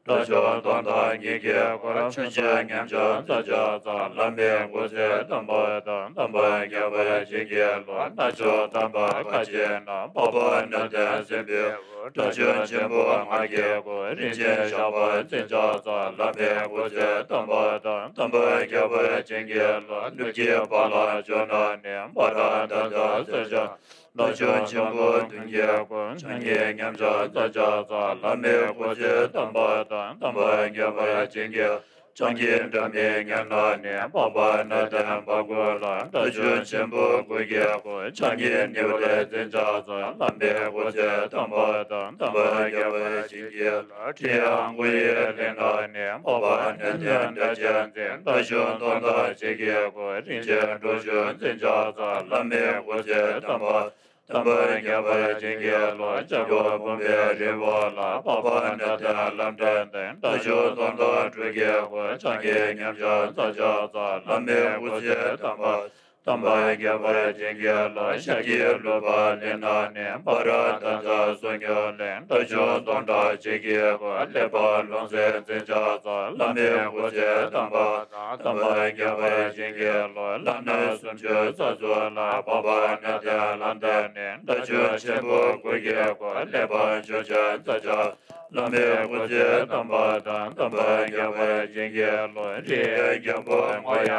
དགྲ་བཅོམ་སྟོང་དང་ཉིད་ཀྱི་འཁོར། ཆུང་ཆུང་ཉམས་ཆག་རྩོལ་བཅུག་ཚུལ། བླ་མའི་སྐུ་ཚེ་དམ་པ་དང་། དམ་པ་རྒྱལ་བ་བྱིན་གྱིས་རློབས། རྣལ་འབྱོར་དམ་པ་ཁ་ཆེ་ན། འཕགས་པ་ནཱ་དའི་སྲིན་པོའི་བུ། དགྲ་བཅོམ་ཆེན་པོ་ངར་གྱི་སྐུ། རིན་ཆེན་ཞགས་པ་འཛིན་ཆགས་ཚུལ། བླ་མའི་སྐུ་ཚེ་དམ་པ་དང་། དམ་པ་རྒྱལ་བ་བྱིན་གྱིས་རློབས། ནུབ་ཀྱི་བ་ལང་ཕྱོགས་ན་ནི། བྷ་དྲ་དྷ་ཙ་གསེར་ཞགས། རྣལ་འབྱོར་ཆེན་པོ་བདུན་གྱི་སྐུ། ཕྱག་གཉིས་ཉམས་ཆག་རྩོལ་བཅུག་ཚུལ། བླ་མའི་སྐུ་ཚེ་དམ་པ་དང་། དམ་པ་རྒྱལ་བ་བྱིན་གྱིས། ལྕང་གི་སྒྲ་མི་སྙན་ན་ནི། འཕགས་པ་ནཱ་དའི་བ་ཀུ་ལ། དགྲ་བཅོམ་ཆེན་པོ་དགུ་གི་སྐུ། ཕྱག་གཉིས་ནེའུ་ལེ་འཛིན་ཆགས་ཚུལ། བླ་མའི་སྐུ་ཚེ་དམ་པ་དང་། དམ་པ་རྒྱལ་བ་བྱིན་གྱིས་རློབས། ཁྲི་ཡང་གུ་ཡི་གླིང་ན་ནི། འཕགས་པ་ནཱ་དའི་སྒྲ་གཅན་འཛིན། དགྲ་བཅོམ་སྟོང་དང་འཆད་ཀྱི་སྒོ། རིན་ཆེན་འབྲུ་བཅུ་འཛིན་ཆགས་ཚུལ། བླ་མའི་སྐུ་ཚེ་དམ་པ། དམ་པ་རྒྱལ་བ་བྱིན་གྱིས་རློབས། བྱ་རྒོད་ཕུང་པོའི་རི་བོ་ལ། འཕགས་པ་ནཱ་དའི་ལམ་འདྲེན་ལྡན། དགྲ་བཅོམ་སྟོང་དང་དྲུག་གི་སྒོ། ཕྱག་གཉིས་ཉམས་ཆག་རྩོལ་བཅུག་ཚུལ། བླ་མའི་སྐུ་ཚེ་དམ་པ། དམ་པ་རྒྱལ་བ་བྱིན་གྱིས་རློབས། ཤར་གྱི་ལུས་འཕགས་གླིང་ན་ནི། བྷ་དྲ་དྷ་ཙ་སོ་སྙུང་གླིང་། དགྲ་བཅོམ་སྟོང་དང་འཆད་ཀྱི་སྒོ། གླེགས་བམ་ལྷུང་བཟེད་འཛིན་ཆགས་ཚུལ། བླ་མའི་སྐུ་ཚེ་དམ་པ། དམ་པ་རྒྱལ་བ་བྱིན་གྱིས་རློབས། ལྷ་གནས་སུམ་ཅུ་རྩ་གསུམ་ལ། འཕགས་པ་ནཱ་དའི་ལམ་འདྲེན་ནི། དགྲ་བཅོམ་ཆེན་པོ་དགུ་གི་སྒོ། གླེགས་བམ་བཅུ་ཆ་རྩ་བརྒྱད། བླ་མའི་སྐུ་ཚེ་དམ་པ་དང་། དམ་པ་རྒྱལ་བ་བྱིན་གྱིས་རློབས། རིའི་རྒྱལ་པོ་མོ་ཡང་ལ།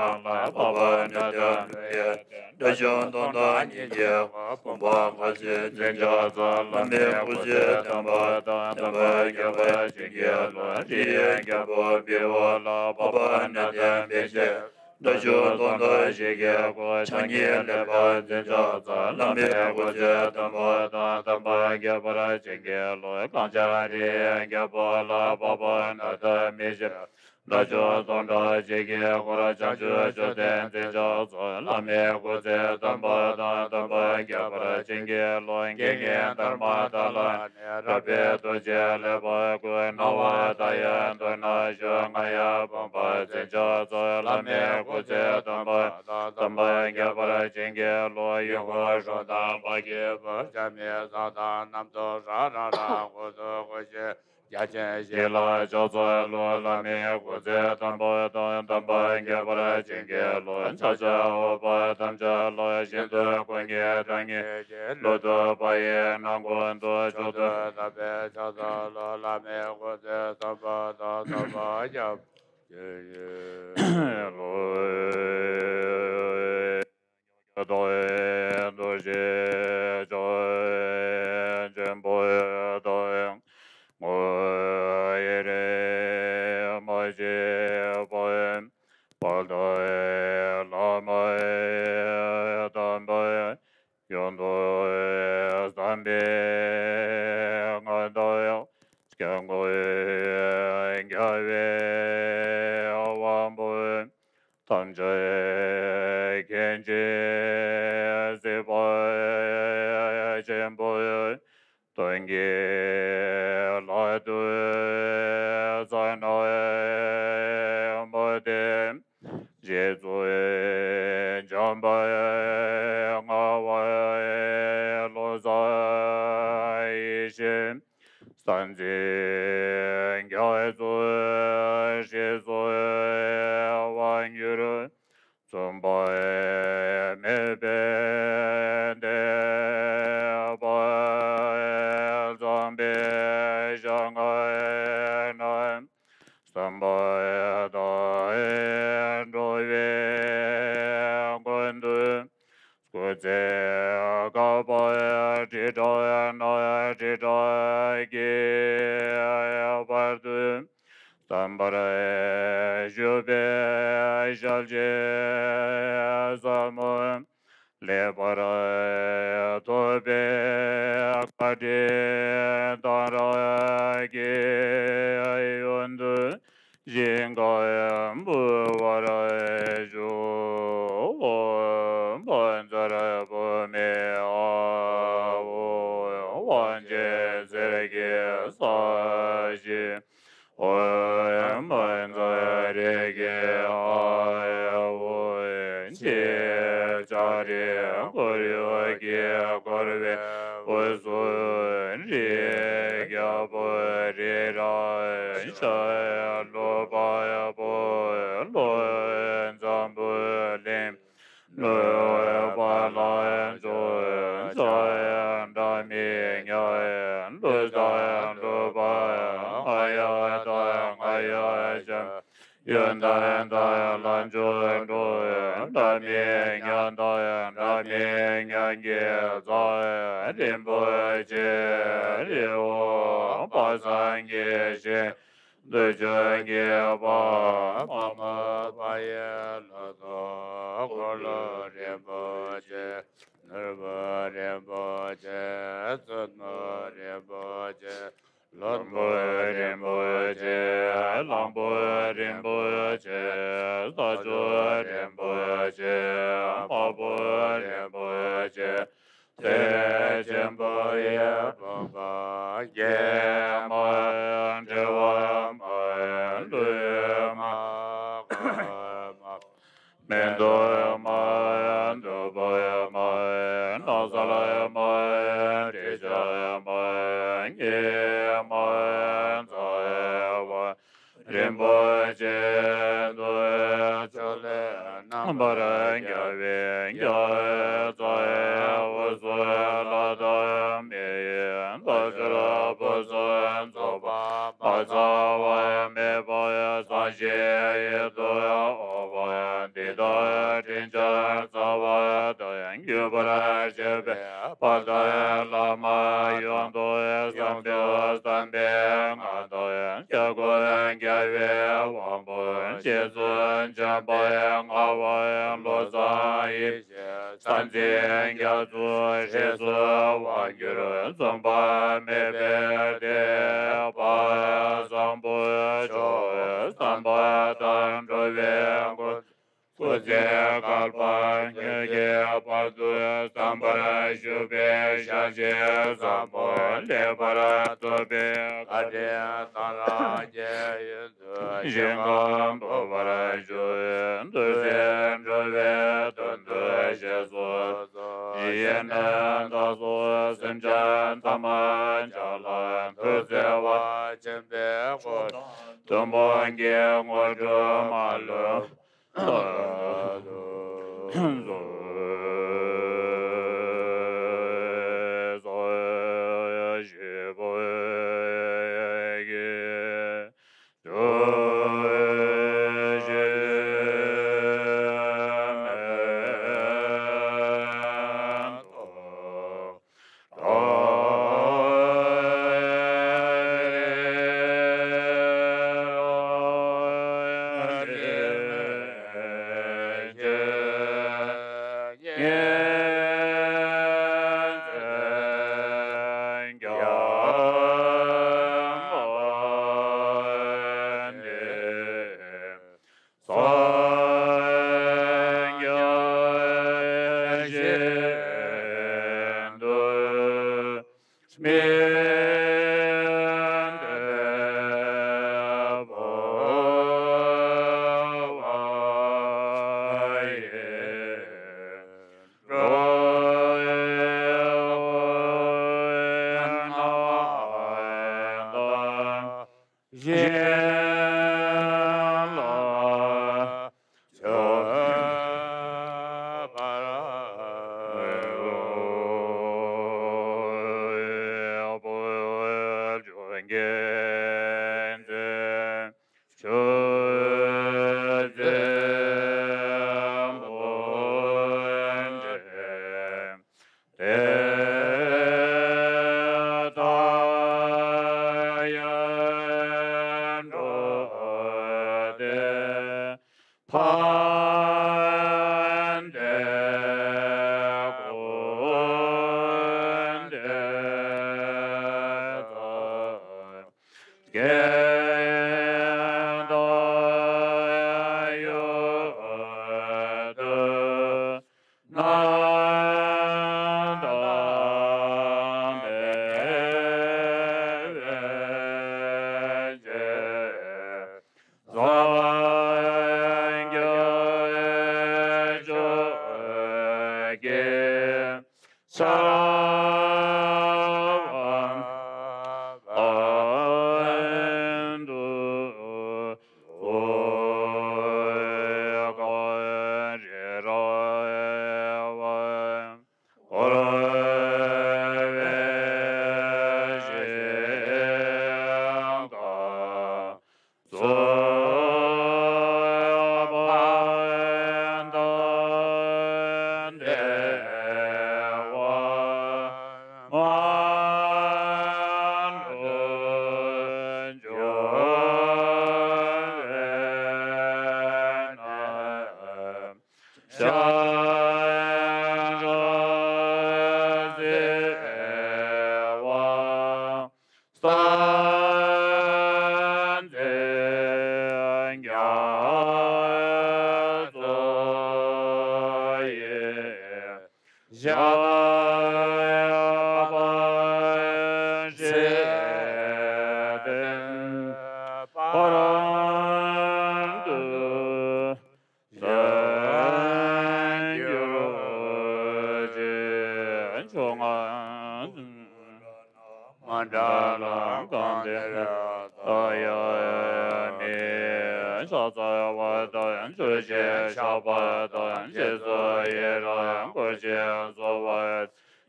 འཕགས་པ་ནཱ་དའི་ལུས་ཡིན། དགྲ་བཅོམ་སྟོང་དང་ཉིད་ཀྱི་སྒོ། བུམ་པ་ཁ་ཚིག་འཛིན་ཆགས་ཚུལ། བླ་མའི་སྐུ་ཚེ་དམ་པ་དང་། དམ་པ་རྒྱལ་བ་བྱིན་གྱིས་རློབས། རིའི་རྒྱལ་པོ་བི་བོ་ལ། འཕགས་པ་ནཱ་དའི་མིག་ཤེས། དགྲ་བཅོམ་སྟོང་དང་བཞི་གི་སྒོ། ཕྱག་གཉིས་གླེགས་བམ་འཛིན་ཆགས་ཚུལ། བླ་མའི་སྐུ་ཚེ་དམ་པ་དང་། དམ་པ་རྒྱལ་བ་བྱིན་གྱིས་རློབས། གངས་ལྗོངས་རིའི་རྒྱལ་པོ་ལ། འཕགས་པ་ནཱ་དའི་མིག་ཤེས། དགྲ་བཅོམ་སྟོང་དང་བཞི་གི་སྒོ། བྱང་ཆུབ་མཆོག་ལྡན་འཛིན་ཆགས་ཚུལ། བླ་མའི་སྐུ་ཚེ་དམ་པ་དང་། དམ་པ་རྒྱལ་བ་བྱིན་གྱིས་རློབས། དགེ་བསྙེན་དྷརྨ་ཏཱ་ལ་ནི། རལ་པའི་རྡོ་རྗེ་གླེགས་བམ་དགུ། སྣང་བ་མཐའ་ཡས་མདུན་ན་བཞུགས། རྔ་ཡབ་བུམ་པ་འཛིན་ཆགས་ཚུལ། བླ་མའི་སྐུ་ཚེ་དམ་པ་དང་། དམ་པ་རྒྱལ་བ་བྱིན་གྱིས་རློབས། ཡུལ་འཁོར་གཞོང་དང་བར་གྱི་བུ། ཇ་མི་ཟ་དང་རྣམ་རྟོག་རང་རང་རང་། འོག་ཏུ་སྐུ་ཞིང་རྒྱ་ཆེན་ཞིང་ལ་ཕྱོགས་ཚོལ་ལོ། བླ་མའི་སྐུ་ཚེ་དམ་པ་དང་། དམ་པ་རྒྱལ་བ་བྱིན་གྱིས་རློབས། ཕྱག་བྱ་འོག་པ་ཐམས་ཅད་ལ། ཤིན་ཏུ་སྐུ་ཉིད་དྲང་ངེས་ཀྱི། ལུས་དང་བག་ཡིད་རྣམ་ཀུན་ཏུ། མཆོག་ཏུ་དམ་པའི་ཕྱག་འཚལ་ལོ། བླ་མའི་སྐུ་ཚེ་དམ་པ་དང་། དམ་པ་རྒྱལ་བ་བྱིན་གྱིས་རློབས། ལྟ་བའི་འདུ་ཤེས་ཆོས་ཅན་པོ་དང་། ངོ་བོ་ཡེ་རེ་མ་མཆིས་པ། བར་དོའི་ལམ་དམ་པ། ཡོངས་སུ་བསམ་པའི་ངང་དུ། སྐྱབས་མགོན་རྒྱལ་བའི་དབང་པོ། ཐམས་ཅད་མཁྱེན་ཅིང་གཟིགས་པ་ཆེན་པོ། སྟོན་ཀའི་ལྷ་བདུད་ཕྱག་ན་བསྣམས་ཏེ། རྗེ་བཙུན་འཇམ་དཔལ་ངག་དབང་ཀློང་གསལ་ཡེ་ཤེས། ས་འཛིན་ ང་ན། བསམ་པ་དང་འགྲོ་བའི་ཀུན་ཏུ། སྐུ་ཚེ་བསྐལ་པ་ཁྲི་ཕྲག་ན་ཁྲི་ཕྲག་གི་བར་དུ། བརྟན་པར་བཞུགས་པའི་ཞལ་གྱི་ཟབ་མོ། ལེགས་པར་ཐོབ་པའི་བཀའ་དྲིན་གཏང་རག་གི་ཡོན་དུ་ཞིང་ཁམས་འབུལ་བར་ཞུ། ཕྱག་འཚལ་བུད་མེད་ཨ་བོ། དབང་ཆེན་གསེར་གྱི་ས་གཞི། ཨོཾ་མཉྫུ་ཤཱཀྱ་ཨ་ཧོ། ཕྱི་ལྕགས་རི་ཁོར་ཡུག་གིས་བསྐོར་བའི་དབུས་སུ་རིའི་རྒྱལ་པོ་རི་རབ་ཤར། ལྷོ་དཔལ་བོད་ལྷོ་འཛམ་བུ་གླིང་། ནུབ་བ་ལང་ཕྱོགས་འཛམ་གླིང་ཉག་ལུས་དང་ལུས་པ་ང་ཡང་དག་ང་ཡང་ཆེན། ཡོན་ཏན་དང་ལྷ་མཆོག་འགྲོ། འདྲ་མིན་མཉམ་དང་འདྲ་མིན་མཉམ་གྱི་རྩ། རིན་པོ་ཆེ་རི་བོ་དཔག་བསམ་གྱི་ཞིང་། འདོད་ཆགས་ཀྱི་བ་མ་མོ་བ་ཡི་ལྷ་དང་འཁོར་ལོ་རིན་པོ་ཆེ། ནོར་བུ་རིན་པོ་ཆེ། བཙུན་མོ་རིན་པོ་ཆེ། ལྷུན་པོ་རིན་པོ་ཆེ། གླང་པོ་རིན་པོ་ཆེ། ས་ཕྱོགས་རིན་པོ་ཆེ། འཕགས་པ་རིན་པོ་ཆེ། ཚེ་ཆེན་པོ་ཡི་བུམ་པ་སྐྱེ་མ་འབྲི་བ་མ་ལུས་མ་མཁའ་མ། མེ་ཏོག་མ་འདོད་པ་མ་ནགས་ཚལ་མ་དྲི་ཆབ་མ་ཉི་མ་རྩ་བ། རིན་པོ་ཆེ་འདོད་ཆོས་ལས་རྣམ་པར་རྒྱལ་བའི་རྒྱལ་རྩ། འོད་ཟེར་ལྷ་དང་མི་ཡི་རྡོ་རྗེ་ཕུན་སུམ་ཚོགས་པ། མ་ཚང་བ་མེད་པ་སངས་རྒྱས་ཡི་དུ་འོག་པ། འདི་དག་དྲིན་ཅན་རྩ་བ་དང་བརྒྱུད་པར་བྱེད་པའི་དཔལ་ལྡན་བླ་མ་ཡོངས་རྫོགས་བསམ་པའི་བསམ་པའི་ངང་དང་སྐྱབས་མགོན་རྒྱལ་བའི་དབང་པོ་རྗེ་བཙུན་འཇམ་དཔལ་ངག་དབང་བློ་བཟང་ཡེ་ཤེས་ས་འཛིན་རྒྱ་མཚོ་རྗེས་སུ་དབང་བསྒྱུར་མཚུངས་པ་མེད་པའི་བདེ་བ་བཟང་པོ་མཆོག་བསམ་པ་དང་འགྲོ་བའི་མགོན། སྐུ་ཚེ་བསྐལ་པ་ཉིད་ཀྱི་བར་དུ་བརྟན་པར་བཞུགས་པའི་ཞལ་གྱི་ཟབ་མོ་ལེགས་པར་ཐོབ་པའི་བཀའ་དྲིན་གཏང་རག་གི་ཡོན་དུ་ཞིང་ཁམས་འབུལ་བར་ཞུ། འདུ་ཤེས་འགྲོ་བའི་དོན་དུ་བཞེས་སུ་གསོལ། ཡེ་ནས་བདག་སོགས་སེམས་ཅན་ཐ་མ་རྒྱ་ལ་ཐུགས་བརྩེ་བ་ཆེན་པོས་བསྐོར་ཐུན་མོང་གི་དངོས་གྲུབ་མ་ལུས། སངས་རྒྱས་བཞིན་དུ་སྨིན་ཏེ་འབུལ་བ་ཡིས། འགྲོ་བའི་སྣང་བ་དང་། གཞན་ལ་སྤྱོད་པར་འོས།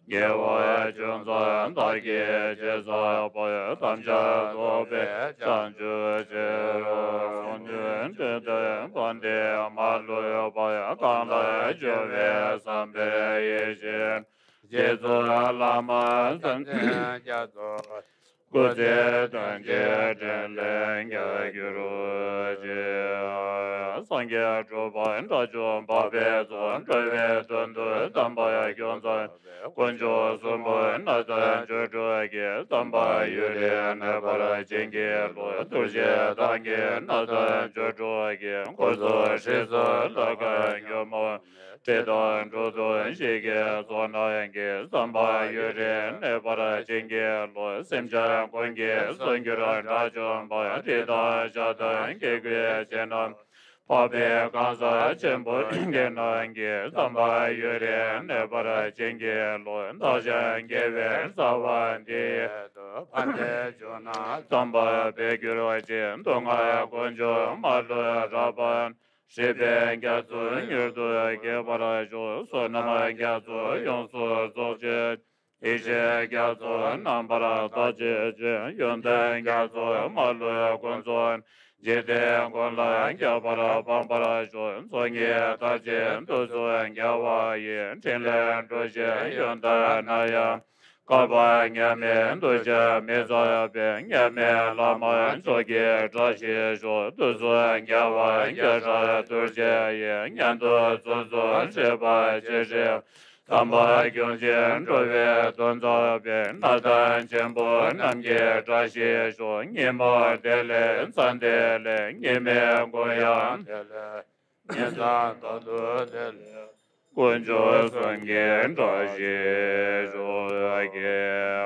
ཉེ་བར་ཅུང་ཙམ་བདག་གིས་ཅི་བསགས་པ་ཐམས་ཅད་རྫོགས་པའི་བྱང་ཆུབ་ཕྱིར། སངས་རྒྱས་དེ་ལྟར་བན་དེ་མ་ལུས་པ་གང་ལ་སྦྱོར་བའི་བསམ་པའི་ཡེ་ཤེས་རྗེས་སུ་བླ་མ་སེམས་ཅན་རྒྱ་མཚོ། སྐུ་ཚེ་དོན་གྱི་འཕྲིན་ལས་རྒྱས་གྱུར་ཅིག་སངས་རྒྱས་གྲུབ་པ་དགྲ་བཅོམ་པ་དཔལ་གཙོ་འགྲོ་བའི་དོན་དུ་དམ་པ་སྐྱོང་མཛད། དཀོན་མཆོག་གསུམ་པོ་ནགས་ཚལ་ཆོ་འཕྲུལ་གྱི་དམ་པ་ཡུན་རིང་གནས་པར་བྱིན་གྱིས་རློབས། གདུལ་བྱའི་བདག་ཉིད་ནགས་ཚལ་ཆོ་འཕྲུལ་གྱི་འཁོར་ཚོགས་སྲིད་མཚོ་ལ་ཁ་སྙོམས་མོ། འདྲེ་དང་འབྲུག་སྟོང་ཞིག་གི་ཚོགས་རྣམས་ཀྱིས་དམ་པ་ཡུན་རིང་གནས་པར་བྱིན་གྱིས་རློབས། སེམས་ཅན་ཀུན་གྱི་གསོན་གྱུར་དགྲ་བཅོམ་པ། རི་དྭགས་བྱ་དང་སྐྱེ་དགུའི་སྤྱན་རྣམས་ཕོག་པའི་གང་ཟག་ཆེན་པོ་ཀུན་གྱི་ནང་གི་དམ་པ་ཡུན་རིང་གནས་པར་བྱིན་གྱིས་རློབས། བདག་གཞན་དགེ་བའི་རྩ་བ་འདི་ཡི་དུ་ཕན་བདེའི་འབྱུང་གནས་དམ་པ་སྤེལ་གྱུར་ཅིག་སྡུག་བསྔལ་ཀུན་འབྱུང་མ་ལུས་རབ་སྤངས། སྲིད་པའི་རྒྱ་མཚོ་མྱུར་དུ་སྐྱེ་བར་ཤོག་བསོད་ནམས་རྒྱ་མཚོ་ཡོངས་སུ་རྫོགས་བྱེད། ཡེ་ཤེས་རྒྱ་མཚོ་རྣམ་པར་དག་བྱེད་ཅིང་། ཡོན་ཏན་རྒྱ་མཚོ་མ་ལུས་ཀུན་རྫོགས། འཇིག་རྟེན་ཀུན་ལ་ཁྱབ་པར་སྤངས་པར་ཤོག་མཚོ་སྔོན་ལྟར་བྱེད་དུས་གསུམ་རྒྱལ་བ་ཡི། ཕྲིན་ལས་འགྲོ་བཞིན་ཡོན་ཏན་སྣ་ཡང་། བསྐལ་པ་མཉམ་མེད་འདུ་བྱེད་མི་ཟད་པའི། མཉམ་མེད་བླ་མ་མཆོག་གི་བཀྲ་ཤིས་ཤོག་དུས་གསུམ་རྒྱལ་བ་རྒྱལ་སྲས་གདུལ་བྱ་ཡི། སྙན་དུ་ཚུལ་གསུམ་བཞེད་པ་ཇི་སྲིད་དམ་པ་སྐྱོང་ཞིང་འགྲོ་བའི་དོན་རྫོགས་པའི། ནགས་ཚལ་ཆེན་པོ་རྣམས་ཀྱི་བཀྲ་ཤིས་ཤོག་ཉིན་མོ་བདེ་ལེགས་མཚན་བདེ་ལེགས། ཉི་མའི་གུང་ཡང་བདེ་ལེགས། ཉིན་མཚན་དོན་དུ་བདེ་ལེགས། དཀོན་མཆོག་གསུམ་གྱི་བཀྲ་ཤིས་ཤོག་ཀྱེ་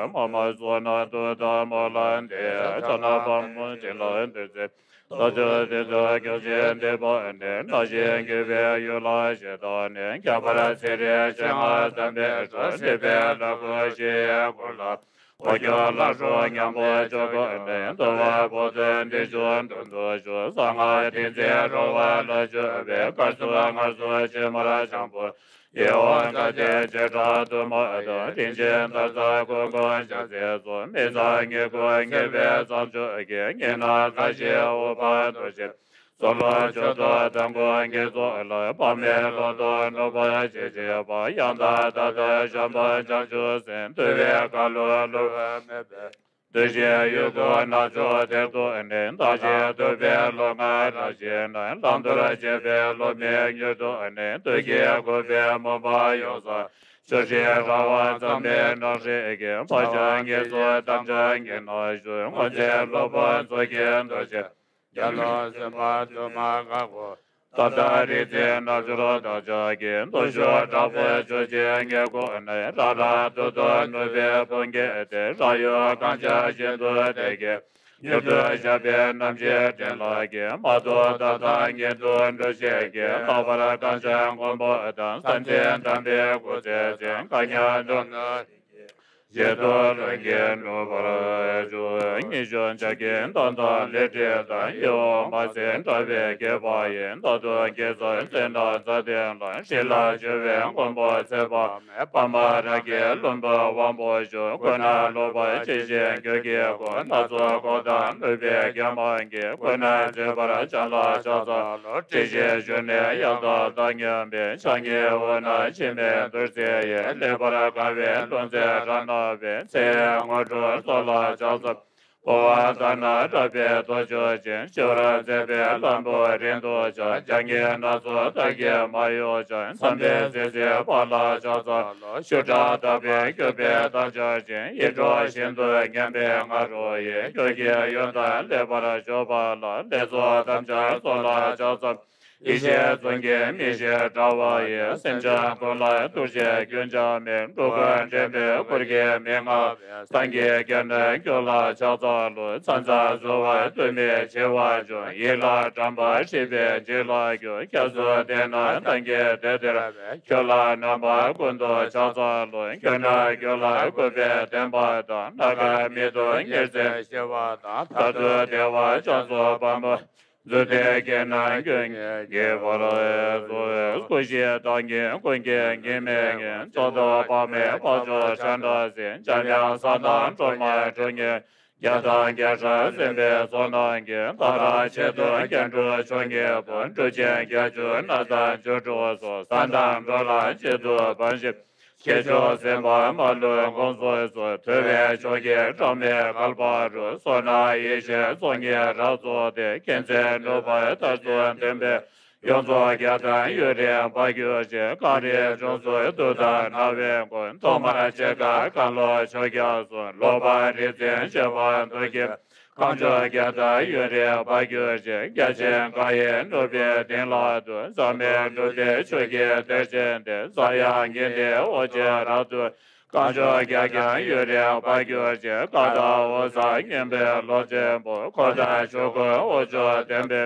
མ་མ་བསོད་ནམས་འདི་དག་སྨོན་ལམ་འདི། ཕྱག་ན་པདྨོ་བྱིན་རླབས་ཏེ་ཚེ། ད་ཅི་དེ་ཚེ་སྐྱབས་གཅིག་འདི་པ་ནི། ན་ཞིང་གུས་པའི་ཡུལ་ལ་གཤེགས་དང་ནི། ཁྱད་པར་ཚེ་རིང་ཞིང་དམ་པའི་གྲོགས། སྲིད་པའི་ལ་ཁུ་ཞི་ཡི་གུ་ལ། འཁོར་སྒྱུར་ལ་སོགས་མཉམ་པོ་སྤྱོད་དགོས་ནས། འདུལ་བ་པོ་ཏི་འདི་ཆོས་མདུན་དུ་བཞུགས། གསང་སྔགས་ཏིང་འཛིན་རོལ་པ་ལ་སྤྱོད་པའི། བཀའ་སྲུང་ངར་སོང་ཕྱི་མར་བྱང་བུ། ཡིད་འོང་དགའ་ལྡན་བྱེ་བྲག་ཏུ་མ་དང་། དྲིན་ཅན་མཐའ་རྩ་ཀུན་དགོངས་ཕྱག་འཚལ་སོ། མི་གཙང་ངན་ཀུན་ཉེས་པའི་བརྩམས་ཆོས་ཀྱིས། ཉེ་ན་ཚ་ཞིང་དབུལ་བ་འདུ་ཤེས། ཚོགས་ལ་མཆོག་ཏུ་དམ་ཀུན་གྱི་ཚོགས་ལ། དཔག་མེད་ལོ་ཏོག་ནུབ་པར་བྱེད་བྱེད་པ། ཡང་དག་མཐའ་དག་བྱམས་པ་བྱང་ཆུབ་སེམས། འདུལ་བའི་བཀའ་སློབ་བསླུ་བ་མེད་པའི། འདུ་ཤེས་ཡུལ་དུ་རྣལ་འབྱོར་དེར་ཐུག་ནས། བདག་ཅག་འདུལ་བའི་ལུས་ངག་ཡིད་ནི། བླང་དོར་བྱེད་པའི་བློ་མིག་མྱུར་ཐོབ་ནས། བདུད་ཀྱིས་བསྒོས་པའི་མུན་པ་ཡོངས་སུ། ཆུ་སྲིན་ར་བ་རྩྭ་མོའི་ནགས་ཤིག་གི། བག་ཆགས་ངན་སོང་དམ་བཅའ་ཉིད་ནས་ཞི། སྔོན་ཚེ་སློབ་དཔོན་མཚོ་སྐྱེས་འདུལ་བྱེད། རྒྱ་ལོ་སེམས་དཔའ་འདུས་མ་བཀའ་བསྒོ། ད་ལྟ་རིག་འཛིན་རྣལ་འབྱོར་བདག་ཅག་གི། མདུན་ཞུགས་དྲག་པོའི་ཆུ་སྲིན་ངན་དགུག་ནས། རང་རང་འདོད་དུ་ནུས་པའི་དཔུང་གིས་ཏེ། རང་ཡུལ་གངས་ཅན་ཞིང་དུ་དེ་སྐད་མྱུར་དུ་ཞབས་པད་རྣམ་བསྒྱིངས་འདྲེན་ལགས་ཀྱིས། མ་ཐུབ་ད་ལྟ་ཉིད་དུ་འགྲུབ་བྱེད་ཀྱི། ལྷག་པར་གངས་ཅན་མགོན་པོ་དང་། ས་འཛིན་དམ་པའི་སྐུ་ཚེ་ཟིན། བཀའ་ཉན་དུ་ནི། ཞལ་དུ་ལྷུན་གྱིས་འགྲུབ་པར་ཤོག་ཉིད་སྤྱོད་བྱ་རྒྱལ་མདོ་དང་ལས་འབྲེལ་དང་། ཡིད་འོང་མ་ཟིན་གྲགས་པའི་སྐྱེས་པ་ཡི། མདོ་སྟོན་དགེ་ཚུལ་བསོད་ནམས་རྩ་བརྟན་ལ། ཧྲི་ལ་བཅོལ་བའི་མགོན་པོ་ཚེ་དཔག་མེད། པདྨ་རཱ་གའི་ལྷུན་པོ་དབང་པོ་སྐྱོང་། ཀུན་ནས་ལོག་པར་ཇི་བཞིན་འགྱུར་གྱི་སྒོ། སྣ་ཚོགས་འཁོར་དང་ནུས་པའི་རྐྱེན་སྤངས་ཀྱིས། ཀུན་ནས་འཛིན་པར་བྱ་ལ་ཕྱག་འཚལ་ལོ། དྲི་ཞིམ་བཞུས་ནས་གཡང་དང་བདག་མཉམ་པའི། ཕྱག་གཉིས་དབུས་ན་འཆི་མེད་རྡོ་རྗེ་ཡི། ལེགས་པར་དགའ་བའི་ལྷུང་བཟེད་རབ་བསྣམས་པའི། ཚེ་ཡི་དངོས་གྲུབ་སྩོལ་ལ་ཕྱག་འཚལ། འཕོ་བ་དག་ན་གྲགས་པའི་མདོ་ཆོས་ཅན། ཞི་བར་མཛད་པའི་ལྷུན་པོ་རིང་དུ་གྱུར། བྱ་ཉེས་སྣ་ཚོགས་མཐའ་ཀུན་མ་གཡོས་ཀྱང་། འཚམས་པའི་སྲིད་རྩེའི་དཔལ་ལ་ཕྱག་འཚལ་ལོ། ཤུགས་དྲག་དག་པའི་སྐྱོབ་པའི་མདངས་ཆགས་ཅན། ཡིད་འཕྲོག་ཤིན་ཏུ་ངན་པའི་ང་རོ་ཡིས། སྐྱོ་གི་ཡོན་ཏན་ལེགས་པར་གཞོམ་པ་ལ། ལས་ཚོགས་དམ་བཅའ་སྩོལ་ལ་ཕྱག་འཚལ། ཡེ་ཤེས་ཟུང་གིས་མི་ཤིགས་དྲ་བ་ཡི། སེམས་ཅན་ཀུན་ལ་གདུག་བྱེད་རྒྱུན་ཆད་མེད། འགྲོ་ཀུན་འདྲེན་པའི་གུར་གྱིས་མི་མངའ་བའི། སངས་རྒྱས་རྒྱལ་བསྟན་ཁྱོད་ལ་ཕྱག་འཚལ་ལོ། མཚན་མཚན་བཟོད་པ་ལྟོས་མེད་བྱེ་བ་འཇོམས། ཡིད་ལ་དྲན་པ་སྲིད་པའི་འཇིགས་ལ་སྐྱོབ། སྐྱབས་སུ་འདོད་ན་མདུན་གྱི་དེར་སྟེར་བའི། ཁྱོད་ལ་ནམ་མཁའ་ཀུན་ཏུ་ཕྱག་འཚལ་ལོ། ཁྱོད་ནི་རྒྱུད་ལ་བཀོད་པའི་བདེན་པ་དང་། ནམ་མཁའ་མེ་ཏོག་ཉིར་འཛིན་ཞི་བ་དང་། མཐར་ཐུག་བདེ་བ་རྒྱ་མཚོ་བམ་པོ། འཛུད་དེ་སྐྱེས་ནས་ཀུན་གྱི་བར་དུ། སྐུ་བཞི་བདག་ཉིད་ཀུན་གྱི་གཉིས་མེད་ཉིད། གཙུག་ཏོར་དཔག་མེད་འཕགས་མཆོག་བྱ་འདྲ་སྲིན། འཇམ་དབྱངས་གསང་གདམས་སྒྲོལ་མ་ཁྲོ་གཉེར། རྒྱ་མཚོ་རྒྱ་ཚ་སེམས་དཔའི་ཚོགས་རྣམས་ཀྱིས། མཐའ་རག་ཆེད་དུ་སྐྱེ་འགྲོ་མཆོག་གཉིས་པོ། འབྲུ་ཆེན་བརྒྱད་ཅུ་སྣ་ཚོགས་བཅུ་དྲུག་སོགས། ས་དང་འགྲོ་ལ་གཅིག་ཏུ་འབར་ཞིང་། སྐྱེས་མཆོག་སེམས་དཔའ་མ་ལུས་དགོངས་སུ་གསོལ། ཐུལ་བའི་ཕྱོགས་ཀྱི་གྲངས་མེད་བསྐལ་པ་རུ། བསོད་ནམས་ཡེ་ཤེས་ཚོགས་གཉིས་རབ་རྫོགས་ཏེ། མཁྱེན་བརྩེ་ནུས་པ་མཐར་ཐུག་ལྡན་པས། ཡོངས་རྫོགས་རྒྱལ་དང་ཡུན་རིང་བར་གྱུར་ཅིང་། གངས་རིའི་ལྗོངས་སུ་གདུགས་དང་ནགས་པའི་མགོན། ཐོག་མར་འཆི་ཁར་གང་བློ་ཆོས་རྒྱ་གསུང་། ལོག་པར་རིག་འཛིན་གཅེས་པར་འདུད་ཀྱི། གངས་ལྗོངས་རྒྱལ་དང་ཡུན་རིང་བར་གྱུར་ཅིང་། རྒྱ་ཆེན་མཁའ་ཡི་ནུབ་པའི་གཏིང་ལ་འདུག། ཟག་མེད་འབྲུག་སྟེ་ཆོས་ཀྱི་གཏེར་ཆེན་ཏེ། ས་ཡང་ཉི་ཟླའི་འོད་ཀྱིས་རབ་བསྡུས། གངས་ལྗོངས་རྒྱལ་ཀྱང་ཡུན་རིང་བར་གྱུར་ཅིང་། མཁའ་དང་འོད་ཟེར་སྙིང་པོའི་གློག་ཆེན་པོ། འཁོར་དང་ཆོས་སྐུ་དབང་ཕྱུག་ལྡན་པའི།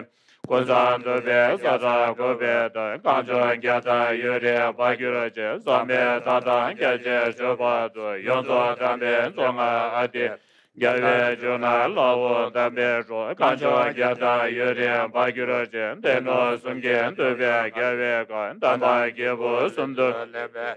ཀུན་བཟང་འདུས་པའི་ས་དང་གུས་པའི་གདངས། གངས་ལྗོངས་རྒྱལ་དང་ཡུན་རིང་བར་གྱུར་ཅིང་། ཟག་མེད་མཐའ་དག་རྒྱ་ཆེར་བྱོན་པ་དང་། ཡོངས་རྫོགས་དམ་པའི་གཙུག་ན་ཨ་ཏི། རྒྱལ་བའི་ལྗོངས་ན་ལྷ་དབང་དམ་པའི་གྲོགས། གངས་ལྗོངས་རྒྱལ་དང་ཡུན་རིང་བར་གྱུར་ཅིང་། སྡེ་སྣོད་གསུམ་གྱིས་འདུས་པའི་རྒྱལ་བའི་བཀའ། དམ་པ་རྒྱལ་པོ་གསུམ་དུ་ལེགས་པའི།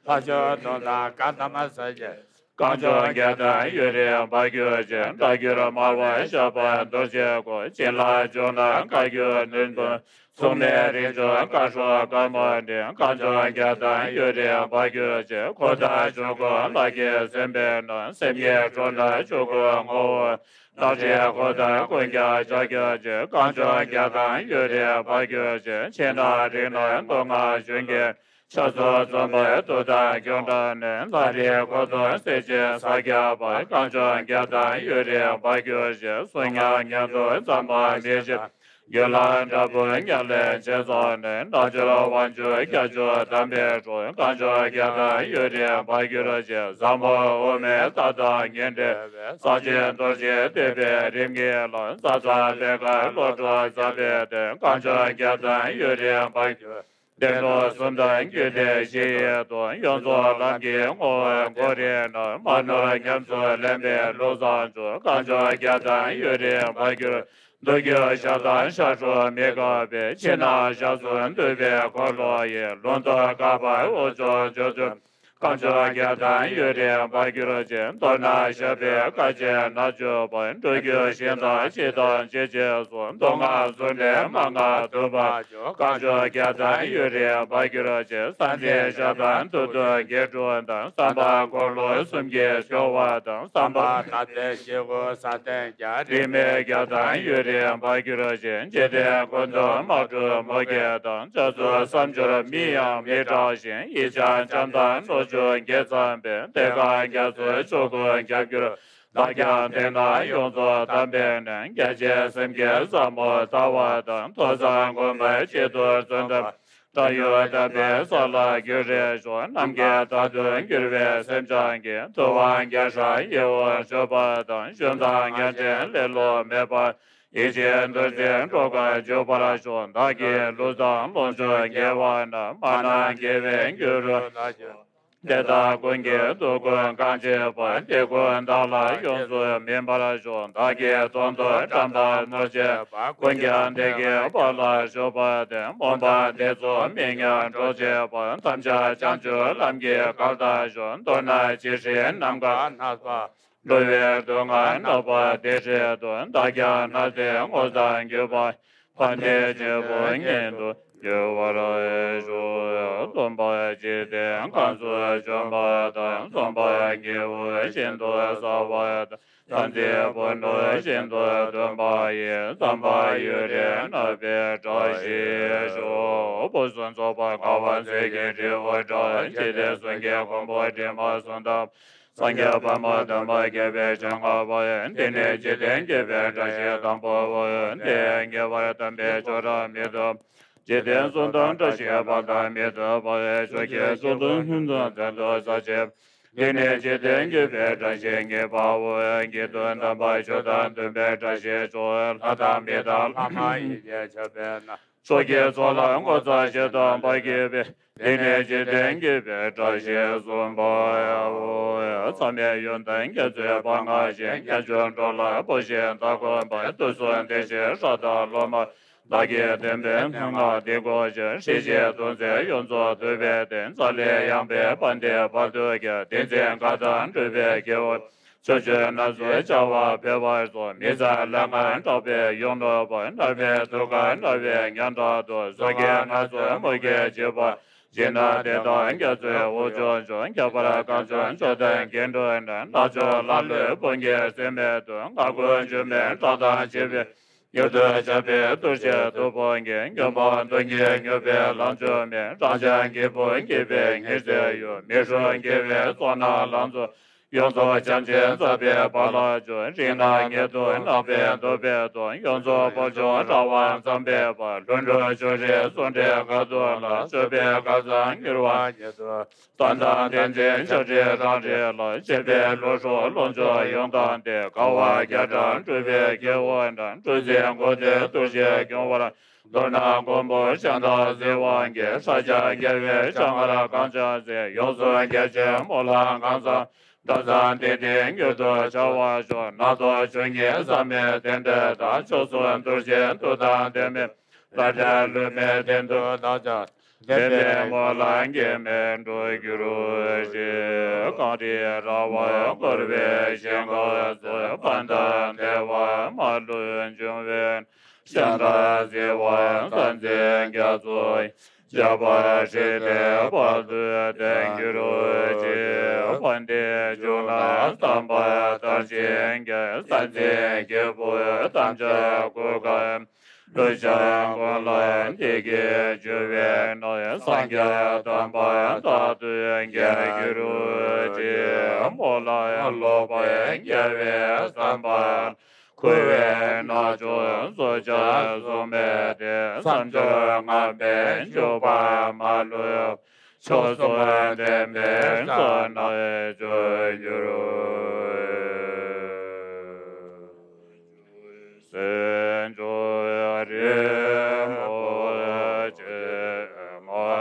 ལྷ་ཆོས་སྟོང་དང་བཀའ་གདམས་ས་ཡི། གངས་ལྗོངས་རྒྱལ་དང་ཡུན་རིང་བར་གྱུར་ཅིང་། སྒྲ་སྒྱུར་སྨྲ་བ་ཞབས་པད་རྡོ་རྗེའི་གུ། བྱིན་རླབས་འབྱུང་ལ་བཀའ་བརྒྱུད་ནོར་བུ། མཚུངས་མེད་རིག་འབྱུང་བཀའ་སྲུང་བཀའ་མ་དྲིན། གངས་ལྗོངས་རྒྱལ་དང་ཡུན་རིང་བར་གྱུར་ཅིང་། འཁོར་དང་ཆོས་སྐུ་ལྷ་ཡི་སེམས་དཔའི་ནང་། སེམས་ཉིད་འགྲོ་ན་ཆོས་སྐུ་ངོ་བོ། ནག་ཅིང་འཁོར་དང་ཀུན་ཀྱང་ཕྱག་རྒྱ་ཆེ། གངས་ལྗོངས་རྒྱལ་དང་ཡུན་རིང་བར་གྱུར་ཅིང་། ཕྱི་ནང་རིག་ནང་མདོ་སྔགས་གཞུང་གི། ཕྱག་རྫོགས་རྫོགས་པའི་མཐུ་དང་སྐྱོང་བྲལ་ནས། ལྷ་རིགས་འཁོར་དང་སྲས་ཆེན་ས་སྐྱ་པ། གངས་ལྗོངས་རྒྱལ་དང་ཡུན་རིང་བར་གྱུར་ཅིང་། གསུང་ཉམས་ཉམས་སུ་ཙམ་པ་མི་བྱེད། རྒྱུད་ལ་འདྲ་པོ་ཉམས་ལེན་བྱེད་ཚོགས་ནས། རྣལ་འབྱོར་དབང་ཕྱུག་རྒྱ་མཚོ་དམ་པའི་གྲོགས། གངས་ལྗོངས་རྒྱལ་དང་ཡུན་རིང་བར་གྱུར་ཅིང་། ཟབ་མོ་དབུ་མའི་མཐའ་དང་ཉེ་འབྲེལ་བའི། ཟབ་ཅིང་རྡོ་རྗེ་ཐེག་པའི་རིམ་གྱིས་ལ། ཟབ་གསང་པད་དཀར་བློ་གྲོས་ཟབ་པའི་སྟེང་། གངས་ལྗོངས་རྒྱལ་དང་ཡུན་རིང་བར་གྱུར། བདེན་སྟོབས་གསུམ་དང་རྒྱུད་སྡེ་བཞི་ཡི་དོན། ཡོངས་རྫོགས་ལམ་གྱི་བསྔོ་བ་གོ་རེ་ན། མ་ནོར་ཉམས་སུ་ལེན་པའི་བློ་བཟང་ཆོས། གང་བྱུང་རྒྱལ་དང་ཡུན་རིང་བར་གྱུར། མདོ་རྒྱུད་ཞབས་དང་ཞབས་དྲུང་མི་འགག་པའི། ཕྱི་ནང་ཞབས་སུ་འདུས་པའི་འཁོར་ལོ་ཡི། ལུང་རྟོགས་བཀའ་བར་དབུ་ཕྱུག་འབྱོར་ཚུལ། གང་བྱུང་རྒྱལ་དང་ཡུན་རིང་བར་གྱུར་ཅིག། མདོར་ན་ཞབས་པད་བསྐལ་ཆེན་ན་བཞུགས་པ། འགྲོ་རྒྱུད་ཞིང་དང་ཕྱི་དང་འཇིག་རྟེན་སོགས། མདོ་སྔགས་ཟུང་འབྲེལ་མན་ངག་ཐུབ་པ་བྱུང་། གང་བྱུང་རྒྱལ་དང་ཡུན་རིང་བར་གྱུར་ཅིག། ས་འཛིན་ཞབས་དང་ཐུགས་དོན་དགེ་སྒྲུབ་དང་། བསམ་པ་འཁོར་ལོ་གསུམ་གྱི་སྐྱོང་བ་དང་། བསམ་པ་ཐམས་ཅད་ཞི་བོ་ས་སྟེང་རྒྱ། རིས་མེད་རྒྱལ་དང་ཡུན་རིང་བར་གྱུར་ཅིག། འཇིག་རྟེན་ཀུན་ཏུ་དམག་འཁྲུག་མུ་གེ་དང་། སྐྱབས་སུ་བསམ་སྦྱོར་མི་ཡང་མི་སྐྲག་ཞིང་། ཡིད་ཆགས་བྱམས་དང་བློ་ཆུང་དགེ་འཚམ་པའི། བདེ་གཤེགས་རྒྱ་མཚོའི་ཆོས་སྐུ་རྒྱ་གུར། བདག་ཀྱང་དེ་ན་ཡོངས་རྫོགས་དམ་པའི་གནས། རྒྱ་ཆེའི་སེམས་ཀྱི་ཟབ་མོ་ལྟ་བ་དང་། ཐོས་བསམ་སྒོམ་པའི་སྤྱི་དོན་བརྩོན་ཐབས། བྲན་གཡོག་དམ་པའི་ས་ལ་རྒྱུ་རེ་ཤོག། ནམ་མཁའི་མཐའ་དོན་འགྱུར་བའི་སེམས་ཅན་གྱི། ཐུབ་དབང་རྒྱ་ཧྲག་ཡིད་འོང་སྤྱོད་པ་དང་། ཞུམ་དང་ངལ་འབྲེལ་ལེ་ལོ་མེད་པར། ཡིད་ཆེས་འདུ་འཛི་འགྲོ་ཀུན་འཇོམས་པར་ཤོག། བདག་གི་ལུས་དང་ལོངས་སྤྱོད་དགེ་བ་རྣམས། མ་ནམ་དགེ་བའི་རྒྱུ་རུ་ལ་ཤོག། དེ་དག་ཀུན་གྱི་སྡུག་ཀུན་གང་བྱེད་པ། དེ་ཀུན་བདག་ལ་ཡོངས་སུ་སྨིན་པར་ཤོག། བདག་གིས་དོན་དུ་བཀྲམ་པ་ནོར་བྱེད་པ། ཀུན་ཀྱང་བདེ་དགེ་བ་ལ་ཞུགས་པ་སྟེ། སྨོན་པ་འདི་ཚོགས་མི་ཉམས་འགྲོ་བྱེད་པ། ཐམས་ཅད་བྱང་ཆུབ་ལམ་གྱི་གར་ལྟར་ཤོག། མདོར་ན་ཇི་སྲིད་ནམ་མཁའ་ནགས་པ། འགྲོ་བའི་སྡུག་བསྔལ་ནགས་པ་དེ་སྲིད་དུ། བདག་ཀྱང་ནགས་ཚལ་སྔོ་བསངས་གྱུར་པ། ཕན་བདེའི་སྤྱིལ་བུ་ཉིད་དུ་འགྱུར་བར་ཤོག། སྟོན་པ་འཇིག་རྟེན་གང་སུ་བྱོན་པ་དང་། གསུངས་པ་སྐྱེས་བུ་ཤིན་ཏུ་གསལ་བ་དང་། བསྟན་འཛིན་བོད་ལུགས་ཤིན་ཏུ་སྟོན་པ་ཡི། བསམ་པ་ཡུན་རིང་གནས་པའི་བཀྲ་ཤིས་ཤོག། ཕུན་སུམ་ཚོགས་པ་དགའ་བ་མཛེས་ཀྱི་དྲིལ་བུ་འདྲ། འཇིག་རྟེན་གསུམ་གྱི་མགོན་པོ་དྲི་མ་གསུམ་དང་། སངས་རྒྱས་པདྨ་འདུན་མ་བརྒྱད་པའི་ཞལ་སྔ་བ། འདི་ནི་འཇིག་རྟེན་གྱི་བཀྲ་ཤིས་དང་པོའོ། དེ་ཉེ་བར་བསྟན་པའི་ཆོས་རབ་མི་ཐུབ། འཇིག་རྟེན་གསུམ་དུ་བཀྲ་ཤིས་པ་དང་མི་ཐུབ་པ། ཆོས་ཀྱི་གཙུག་ཏོར་ལྷུན་གྱིས་མཛེས་པ་ཟབ་ཅིང་། འདི་ནི་འཇིག་རྟེན་གྱི་བཀྲ་ཤིས་ངེས་པའོ། དགེ་འདུན་དམ་པ་ཆོས་དང་མཐུན་པའི་བཀྲ་ཤིས་ཤོག། ལྷ་དང་མི་དང་ལྷ་མ་ཡིན་གྱི་ཆོས་པས་ན། ཚོགས་ཀྱི་ཚོགས་ལ་ངོ་མཚར་ཞེ་སྡང་བག་གི་བས། འདི་ནི་འཇིག་རྟེན་གྱི་བཀྲ་ཤིས་གསུམ་པའོ། མཚམས་མེད་ཡོན་ཏན་རྒྱ་མཚོའི་བར་མངའ་ཞིང་། བརྒྱ་འཇོམས་འགྲོ་ལ་བུ་བཞིན་བདག་བཀོད་པ། དུས་གསུམ་བདེ་གཤེགས་སྲས་དང་སློབ་མ། བདག་གིས་བསྟན་པའི་མན་ངག་འདི་གོ་ཞིང་། སྲིད་ཞིའི་འདུ་འཛི་ཡོངས་རྫོགས་ཐུབ་པའི་བརྟན། ས་ལེ་ཡངས་པའི་དཔལ་ལྡན་བར་དུ་ཁྱབ། བསྟན་འཛིན་མཁའ་དང་འགྲུབ་པའི་རྒྱལ་པོ། ཕྱོགས་བཅུའི་ནགས་ཚལ་བྱ་བ་འཕེལ་བར་གསུངས། མི་བཟད་ལས་ངན་སྐྲག་པས་ཡོངས་ནོར་བ། ནགས་པའི་དུར་ཁ་ནགས་པའི་ཉམ་ཐག་ཏུ། གཟུགས་ཀྱི་ན་ཚོད་མུ་གེས་འཇིགས་པ། འཇིགས་སྣང་དེ་དག་རྒྱ་མཚོའི་དབུགས་དབྱུང་འབྱུང་། ཁྱད་པར་གངས་ལྗོངས་མཆོད་རྟེན་དགེ་འདུན་ནི། ལྷ་ཆོས་ལ་ལུས་བུམ་གྱི་སེམས་མེད་དུ། ངག་ཀུན་འཇུག་མིན་སྐྲག་དང་འཇིགས་པས། མྱུར་དུ་བྱ་བའི་གཏོར་བཤིག་དུ་ཕོག་གི། མགོན་པོ་གདོན་བགེགས་མྱུར་བའི་ལམ་འཇོམས་མིན། རང་ཅག་གི་བུ་སྐྱེས་པའི་ཉི་ཟེར་གཡུ། མི་འཁྲུགས་དགེ་བའི་ཚོགས་རྣམས་ལ་འཇུག། ཡོངས་རྫོགས་བྱམས་ཆེན་ཟབ་པའི་དཔལ་ལ་འཇུག། རིགས་རྣམས་ཉེ་དུ་བརྣག་པའི་འདོད་པའི་དོན། ཡོངས་རྫོགས་བོགས་ཆུང་རང་དབང་བསམ་པའི་དཔལ། ལྷུན་གྲུབ་ཕྱོགས་རིས་གསུང་སྒྲོག་དཀའ་ཐུབ་ལ། སྤྱོད་པའི་སྐལ་བཟང་མྱུར་བ་ཉིད་དུ། བསྟན་དང་བསྟན་འཛིན་ཕྱོགས་རིས་རང་རིགས་ལ། གཅེས་པའི་ལུས་སྲོག་ལོངས་སྤྱོད་ཡོངས་བཏང་སྟེ། དགའ་བ་བརྒྱ་ཕྲག་སྒྲུབ་པའི་སྐྱེ་བོ་རྣམས། གྲུ་འཛིན་མགོ་ཐོད་གཏོར་བཤིག་སྐྱོང་བར། མདོར་ན་མགོན་པོ་ཞྭ་སྟག་གཟིག་དབང་གིས། ས་སྐྱ་རྒྱལ་བའི་ཞལ་སྔར་གངས་ལྗོངས་གཟིགས། ཡོངས་སུ་རྒྱ་ཆེན་སྨོན་ལམ་གང་བསམ། ཐབས་བཟང་དེ་འདྲའི་མྱུར་དུ་བྱ་བར་ཤོག། སྣ་ཚོགས་ཆོས་ཉིད་ཟབ་མོའི་རྟེན་འབྲེལ་དང་། མཆོག་གསུམ་གདུལ་བྱའི་མཐུ་དང་ལྡན་མིན། ལྷ་འདྲེ་ལུས་མེད་གདོན་དུ་བདག་ཀྱང་། བདེན་པའི་ངོ་ལ་འགལ་མེད་འགྲོ་འགྱུར་ཞེས། གངས་རིའི་ར་བས་བསྐོར་བའི་ཞིང་ཁམས་སུ། ཕན་དང་བདེ་བ་མ་ལུས་འབྱུང་བའི། ཞྭ་སྟག་གཟིག་དབང་ས་འཛིན་རྒྱ་མཚོ་ཡི། འཇམ་དཔལ་ཁྲི་ལྡེ་དཔལ་དུ་ལྡན་གྱུར་ཅིག། ཕན་བདེའི་རྒྱུ་ལ་བསམ་པ་མཐར་ཕྱིན་གྱིས། ས་འཛིན་སྐྱེས་བུ་ཐམས་ཅད་སྐུ་ཁམས། ལུས་ཅན་ཀུན་ལ་བདེ་སྐྱིད་འབྱུང་བའི་ནང་། སངས་རྒྱས་དམ་པ་རྟག་ཏུ་མཇལ་འགྱུར་ཅིག། སྨོན་ལམ་ལོག་པར་དགེ་བའི་བསམ་པ། འཁོར་བའི་རྣམ་ཅོག་བཟོད་བྱ་གཟུགས་མེད་དེ། མཚམས་སྦྱོར་ངན་པས་འཇུག་པར་མ་ལུས། མཆོག་གསུམ་ལྡན་པའི་ས་ན་སྤྱོད་འགྱུར། སེམས་མཆོག་རིན་པོ་ཆེ་མ་